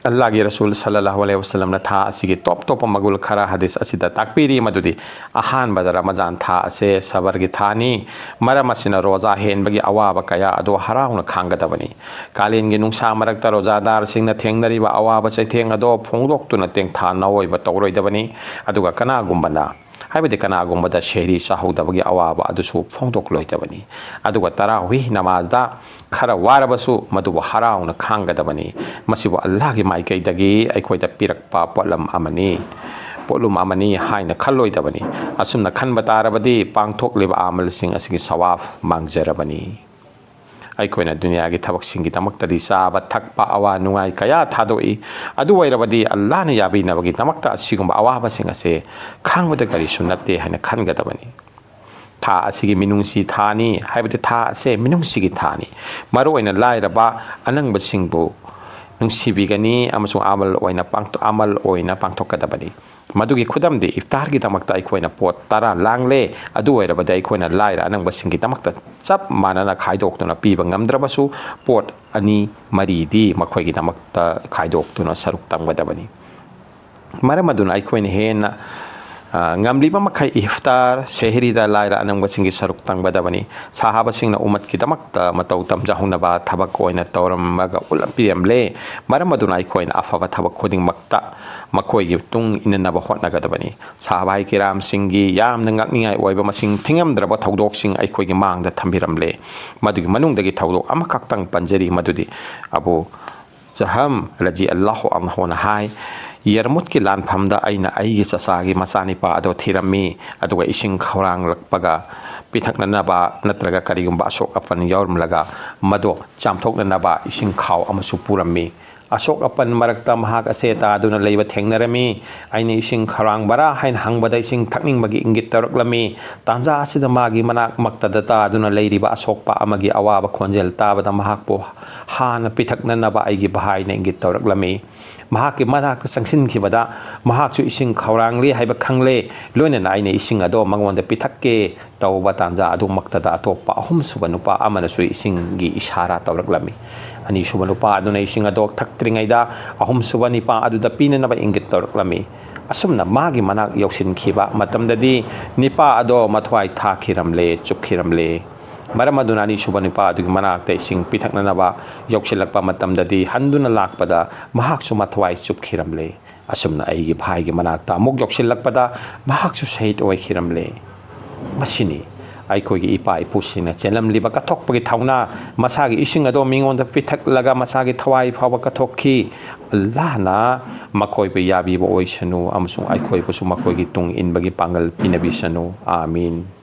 ꯑꯜꯂꯥꯍꯒꯤ ꯔꯁꯨꯜ ꯁꯜꯂꯜꯂꯥꯍꯨ ꯑꯂꯩꯍꯤ ꯋꯥꯁꯂꯝꯅ ꯊꯥ ꯑꯁꯤꯒꯤ ꯇꯣꯞ ꯇꯣꯞꯄ ꯃꯒꯨꯜ ꯈꯔ ꯍꯗꯤꯁ ꯑꯁꯤꯗ ꯇꯥꯛꯄꯤꯔꯤ, ꯃꯗꯨꯗꯤ ꯑꯍꯥꯟꯕꯗ ꯔꯃꯖꯥꯟ ꯊꯥ ꯑꯁꯦ ꯁꯕꯔꯒꯤ ꯊꯥꯅꯤ꯫ ꯃꯔꯝ ꯑꯁꯤꯅ ꯔꯣꯖꯥ ꯍꯦꯟꯕꯒꯤ ꯑꯋꯥꯕ ꯀꯌꯥ ꯑꯗꯨ ꯍꯔꯥꯎꯅ ꯈꯥꯡꯒꯗꯕꯅꯤ꯫ ꯀꯥꯂꯦꯟꯒꯤ ꯅꯨꯡꯁꯥ ꯃꯔꯛꯇ ꯔꯣꯖꯥꯗꯥꯔꯁꯤꯡꯅ ꯊꯦꯡꯅꯔꯤꯕ ꯑꯋꯥꯕ ꯆꯩꯊꯦꯡ ꯑꯗꯣ ꯐꯣꯡꯗꯣꯛꯇꯨꯅ ꯇꯦꯡꯊꯥ ꯅꯥꯑꯣꯏꯕ ꯇꯧꯔꯣꯏꯗꯕꯅꯤ꯫ ꯑꯗꯨꯒ ꯀꯅꯥꯒꯨꯝꯕꯅ, ꯍꯥꯏꯕꯗꯤ ꯀꯅꯥꯒꯨꯝꯕꯗ ꯁꯦꯍꯔꯤ ꯆꯥꯍꯧꯗꯕꯒꯤ ꯑꯋꯥꯕ ꯑꯗꯨꯁꯨ ꯐꯣꯡꯗꯣꯛꯂꯣꯏꯗꯕꯅꯤ꯫ ꯑꯗꯨꯒ ꯇꯔꯥꯋꯤꯍ ꯅꯃꯥꯖꯗ ꯈꯔ ꯋꯥꯔꯕꯁꯨ ꯃꯗꯨꯕꯨ ꯍꯔꯥꯎꯅ ꯈꯥꯡꯒꯗꯕꯅꯤ꯫ ꯃꯁꯤꯕꯨ ꯑꯜꯂꯥꯍꯒꯤ ꯃꯥꯏꯀꯩꯗꯒꯤ ꯑꯩꯈꯣꯏꯗ ꯄꯤꯔꯛꯄ ꯄꯣꯠꯂꯝ ꯑꯃꯅꯤ, ꯄꯣꯠꯂꯨꯝ ꯑꯃꯅꯤ ꯍꯥꯏꯅ ꯈꯜꯂꯣꯏꯗꯕꯅꯤ꯫ ꯑꯁꯨꯝꯅ ꯈꯟꯕ ꯇꯥꯔꯕꯗꯤ ꯄꯥꯡꯊꯣꯛꯂꯤꯕ ꯑꯃꯜꯁꯤꯡ ꯑꯁꯤꯒꯤ ꯁꯋꯥꯐ ꯃꯥꯡꯖꯔꯕꯅꯤ꯫ ꯑꯩꯈꯣꯏꯅ ꯗꯨꯅꯤꯌꯥꯒꯤ ꯊꯕꯛꯁꯤꯡꯒꯤꯗꯃꯛꯇꯗꯤ ꯆꯥꯕ ꯊꯛꯄ, ꯑꯋꯥ ꯅꯨꯡꯉꯥꯏ ꯀꯌꯥ ꯊꯥꯗꯣꯛꯏ꯫ ꯑꯗꯨ ꯑꯣꯏꯔꯕꯗꯤ ꯑꯜꯂꯥꯍꯅ ꯌꯥꯕꯤꯅꯕꯒꯤꯗꯃꯛꯇ ꯑꯁꯤꯒꯨꯝꯕ ꯑꯋꯥꯕꯁꯤꯡ ꯑꯁꯦ ꯈꯥꯡꯕꯗ ꯀꯔꯤꯁꯨ ꯅꯠꯇꯦ ꯍꯥꯏꯅ ꯈꯟꯒꯗꯕꯅꯤ꯫ ꯊꯥ ꯑꯁꯤꯒꯤ ꯃꯤꯅꯨꯡꯁꯤ ꯊꯥꯅꯤ, ꯍꯥꯏꯕꯗꯤ ꯊꯥ ꯑꯁꯦ ꯃꯤꯅꯨꯡꯁꯤꯒꯤ ꯊꯥꯅꯤ꯫ ꯃꯔꯨꯑꯣꯏꯅ ꯂꯥꯏꯔꯕ ꯑꯅꯪꯕꯁꯤꯡꯕꯨ ꯅꯨꯡꯁꯤꯕꯤꯒꯅꯤ ꯑꯃꯁꯨꯡ ꯑꯃꯜ ꯑꯣꯏꯅ ꯄꯥꯡꯊꯣꯛ-, ꯑꯃꯜ ꯑꯣꯏꯅ ꯄꯥꯡꯊꯣꯛꯀꯗꯕꯅꯤ꯫ ꯃꯗꯨꯒꯤ ꯈꯨꯗꯝꯗꯤ, ꯏꯐꯇꯥꯔꯒꯤꯗꯃꯛꯇ ꯑꯩꯈꯣꯏꯅ ꯄꯣꯠ ꯇꯔꯥ ꯂꯥꯡꯂꯦ, ꯑꯗꯨ ꯑꯣꯏꯔꯕꯗꯤ ꯑꯩꯈꯣꯏꯅ ꯂꯥꯏꯔ ꯑꯅꯪꯕꯁꯤꯡꯒꯤꯗꯃꯛꯇ ꯆꯞ ꯃꯥꯟꯅꯅ ꯈꯥꯏꯗꯣꯛꯇꯨꯅ ꯄꯤꯕ ꯉꯝꯗ꯭ꯔꯕꯁꯨ, ꯄꯣꯠ ꯑꯅꯤ ꯃꯔꯤꯗꯤ ꯃꯈꯣꯏꯒꯤꯗꯃꯛꯇ ꯈꯥꯏꯗꯣꯛꯇꯨꯅ ꯁꯔꯨꯛ ꯇꯝꯒꯗꯕꯅꯤ꯫ ꯃꯔꯝ ꯑꯗꯨꯅ ꯑꯩꯈꯣꯏꯅ ꯍꯦꯟꯅ, ꯑ, ꯉꯝꯂꯤꯕ ꯃꯈꯩ ꯏꯐꯇꯥꯔ, ꯁꯦꯍꯔꯤꯗ ꯂꯥꯏꯔ ꯑꯅꯪꯕꯁꯤꯡꯒꯤ ꯁꯔꯨꯛ ꯇꯝꯒꯗꯕꯅꯤ꯫ ꯁꯍꯥꯕꯥꯁꯤꯡꯅ ꯎꯃꯠꯀꯤꯗꯃꯛꯇ ꯃꯇꯧ ꯇꯝꯖꯍꯧꯅꯕ ꯊꯕꯛ ꯑꯣꯏꯅ ꯇꯧꯔꯝꯃꯒ ꯎꯠꯂꯛꯄꯤꯔꯝꯂꯦ꯫ ꯃꯔꯝ ꯑꯗꯨꯅ ꯑꯩꯈꯣꯏꯅ ꯑꯐꯕ ꯊꯕꯛ ꯈꯨꯗꯤꯡꯃꯛꯇ ꯃꯈꯣꯏꯒꯤ ꯇꯨꯡ ꯏꯟꯅꯅꯕ ꯍꯣꯠꯅꯒꯗꯕꯅꯤ꯫ ꯁꯍꯥꯕꯥꯏ ꯀꯤꯔꯥꯝꯁꯤꯡꯒꯤ ꯌꯥꯝꯅ ꯉꯛꯅꯤꯡꯉꯥꯏ ꯑꯣꯏꯕ ꯃꯁꯤꯡ ꯊꯤꯉꯝꯗ꯭ꯔꯕ ꯊꯧꯗꯣꯛꯁꯤꯡ ꯑꯩꯈꯣꯏꯒꯤ ꯃꯥꯡꯗ ꯊꯝꯕꯤꯔꯝꯂꯦ꯫ ꯃꯗꯨꯒꯤ ꯃꯅꯨꯡꯗꯒꯤ ꯊꯧꯗꯣꯛ ꯑꯃꯈꯛꯇꯪ ꯄꯟꯖꯔꯤ, ꯃꯗꯨꯗꯤ ꯑꯕꯨ ꯖꯍꯝ ꯔꯖꯤ ꯑꯜꯂꯥꯍꯨ ꯑꯟꯍꯨꯅ ꯍꯥꯏ, ꯌꯔꯃꯨꯠꯀꯤ ꯂꯥꯟꯐꯝꯗ ꯑꯩꯅ ꯑꯩꯒꯤ ꯆꯆꯥꯒꯤ ꯃꯆꯥꯅꯤꯄꯥ ꯑꯗꯣ ꯊꯤꯔꯝꯃꯤ, ꯑꯗꯨꯒ ꯏꯁꯤꯡ ꯈꯧꯔꯥꯡꯂꯛꯄꯒ ꯄꯤꯊꯛꯅꯅꯕ ꯅꯠꯇ꯭ꯔꯒ ꯀꯔꯤꯒꯨꯝꯕ ꯑꯁꯣꯛ ꯑꯄꯟ ꯌꯥꯎꯔꯝꯂꯒ ꯃꯗꯣ ꯆꯥꯝꯊꯣꯛꯅꯅꯕ ꯏꯁꯤꯡ ꯈꯥꯎ ꯑꯃꯁꯨ ꯄꯨꯔꯝꯃꯤ꯫ ꯑꯁꯣꯛ ꯑꯄꯟ ꯃꯔꯛꯇ ꯃꯍꯥꯛ ꯑꯁꯦ ꯇꯥꯗꯨꯅ ꯂꯩꯕ ꯊꯦꯡꯅꯔꯝꯃꯤ꯫ ꯑꯩꯅ ꯏꯁꯤꯡ ꯈꯧꯔꯥꯡꯕꯔꯥ ꯍꯥꯏꯅ ꯍꯪꯕꯗ ꯏꯁꯤꯡ ꯊꯛꯅꯤꯡꯕꯒꯤ ꯏꯪꯒꯤꯠ ꯇꯧꯔꯛꯂꯝꯃꯤ꯫ ꯇꯥꯟꯖꯥ ꯑꯁꯤꯗ ꯃꯥꯒꯤ ꯃꯅꯥꯛ ꯃꯛꯇꯗ ꯇꯥꯗꯨꯅ ꯂꯩꯔꯤꯕ ꯑꯁꯣꯛꯄ ꯑꯃꯒꯤ ꯑꯋꯥꯕ ꯈꯣꯟꯖꯦꯜ ꯇꯥꯕꯗ ꯃꯍꯥꯛꯄꯨ ꯍꯥꯟꯅ ꯄꯤꯊꯛꯅꯅꯕ ꯑꯩꯒꯤ ꯚꯥꯏꯅ ꯏꯪꯒꯤꯠ ꯇꯧꯔꯛꯂꯝꯃꯤ꯫ ꯃꯍꯥꯛꯀꯤ ꯃꯅꯥꯛꯇ ꯆꯪꯁꯤꯟꯈꯤꯕꯗ ꯃꯍꯥꯛꯁꯨ ꯏꯁꯤꯡ ꯈꯧꯔꯥꯡꯂꯤ ꯍꯥꯏꯕ ꯈꯪꯂꯦ꯫ ꯂꯣꯏꯅꯅ ꯑꯩꯅ ꯏꯁꯤꯡ ꯑꯗꯣ ꯃꯉꯣꯟꯗ ꯄꯤꯊꯛꯀꯦ ꯇꯧꯕ ꯇꯥꯟꯖꯥ ꯑꯗꯨꯃꯛꯇꯗ ꯑꯇꯣꯞꯄ ꯑꯍꯨꯝꯁꯨꯕ ꯅꯨꯄꯥ ꯑꯃꯅꯁꯨ ꯏꯁꯤꯡꯒꯤ ꯏꯁꯥꯔꯥ ꯇꯧꯔꯛꯂꯝꯃꯤ꯫ ꯑꯅꯤꯁꯨꯕ ꯅꯨꯄꯥ ꯑꯗꯨꯅ ꯏꯁꯤꯡ ꯑꯗꯣ ꯊꯛꯇ꯭ꯔꯤꯉꯩꯗ ꯑꯍꯨꯝꯁꯨꯕ ꯅꯤꯄꯥ ꯑꯗꯨꯗ ꯄꯤꯅꯅꯕ ꯏꯪꯒꯤꯠ ꯇꯧꯔꯛꯂꯝꯃꯤ꯫ ꯑꯁꯨꯝꯅ ꯃꯥꯒꯤ ꯃꯅꯥꯛ ꯌꯧꯁꯤꯟꯈꯤꯕ ꯃꯇꯝꯗꯗꯤ ꯅꯤꯄꯥ ꯑꯗꯣ ꯃꯊ꯭ꯋꯥꯏ ꯊꯥꯈꯤꯔꯝꯂꯦ, ꯆꯨꯞꯈꯤꯔꯝꯂꯦ꯫ ꯃꯔꯝ ꯑꯗꯨꯅ ꯑꯅꯤꯁꯨꯕ ꯅꯨꯄꯥ ꯑꯗꯨꯒꯤ ꯃꯅꯥꯛꯇ ꯏꯁꯤꯡ ꯄꯤꯊꯛꯅꯅꯕ ꯌꯧꯁꯤꯜꯂꯛꯄ ꯃꯇꯝꯗꯗꯤ ꯍꯟꯗꯨꯅ ꯂꯥꯛꯄꯗ ꯃꯍꯥꯛꯁꯨ ꯃꯊ꯭ꯋꯥꯏ ꯆꯨꯞꯈꯤꯔꯝꯂꯦ꯫ ꯑꯁꯨꯝꯅ ꯑꯩꯒꯤ ꯚꯥꯏꯒꯤ ꯃꯅꯥꯛꯇ ꯑꯃꯨꯛ ꯌꯧꯁꯤꯜꯂꯛꯄꯗ ꯃꯍꯥꯛꯁꯨ ꯁꯍꯤꯗ ꯑꯣꯏꯈꯤꯔꯝꯂꯦ꯫ ꯃꯁꯤꯅꯤ ꯑꯩꯈꯣꯏꯒꯤ ꯏꯄꯥ ꯏꯄꯨꯁꯤꯡꯅ ꯆꯦꯜꯂꯝꯂꯤꯕ ꯀꯠꯊꯣꯛꯄꯒꯤ ꯊꯧꯅꯥ꯫ ꯃꯁꯥꯒꯤ ꯏꯁꯤꯡ ꯑꯗꯣ ꯃꯤꯉꯣꯟꯗ ꯄꯤꯊꯛꯂꯒ ꯃꯁꯥꯒꯤ ꯊꯋꯥꯏ ꯐꯥꯎꯕ ꯀꯠꯊꯣꯛꯈꯤ꯫ ꯑꯜꯂꯥꯍꯅ ꯃꯈꯣꯏꯕꯨ ꯌꯥꯕꯤꯕ ꯑꯣꯏꯁꯅꯨ ꯑꯃꯁꯨꯡ ꯑꯩꯈꯣꯏꯕꯨꯁꯨ ꯃꯈꯣꯏꯒꯤ ꯇꯨꯡ ꯏꯟꯕꯒꯤ ꯄꯥꯡꯒꯜ ꯄꯤꯅꯕꯤꯁꯅꯨ꯫ ꯑꯥꯃꯤꯟ꯫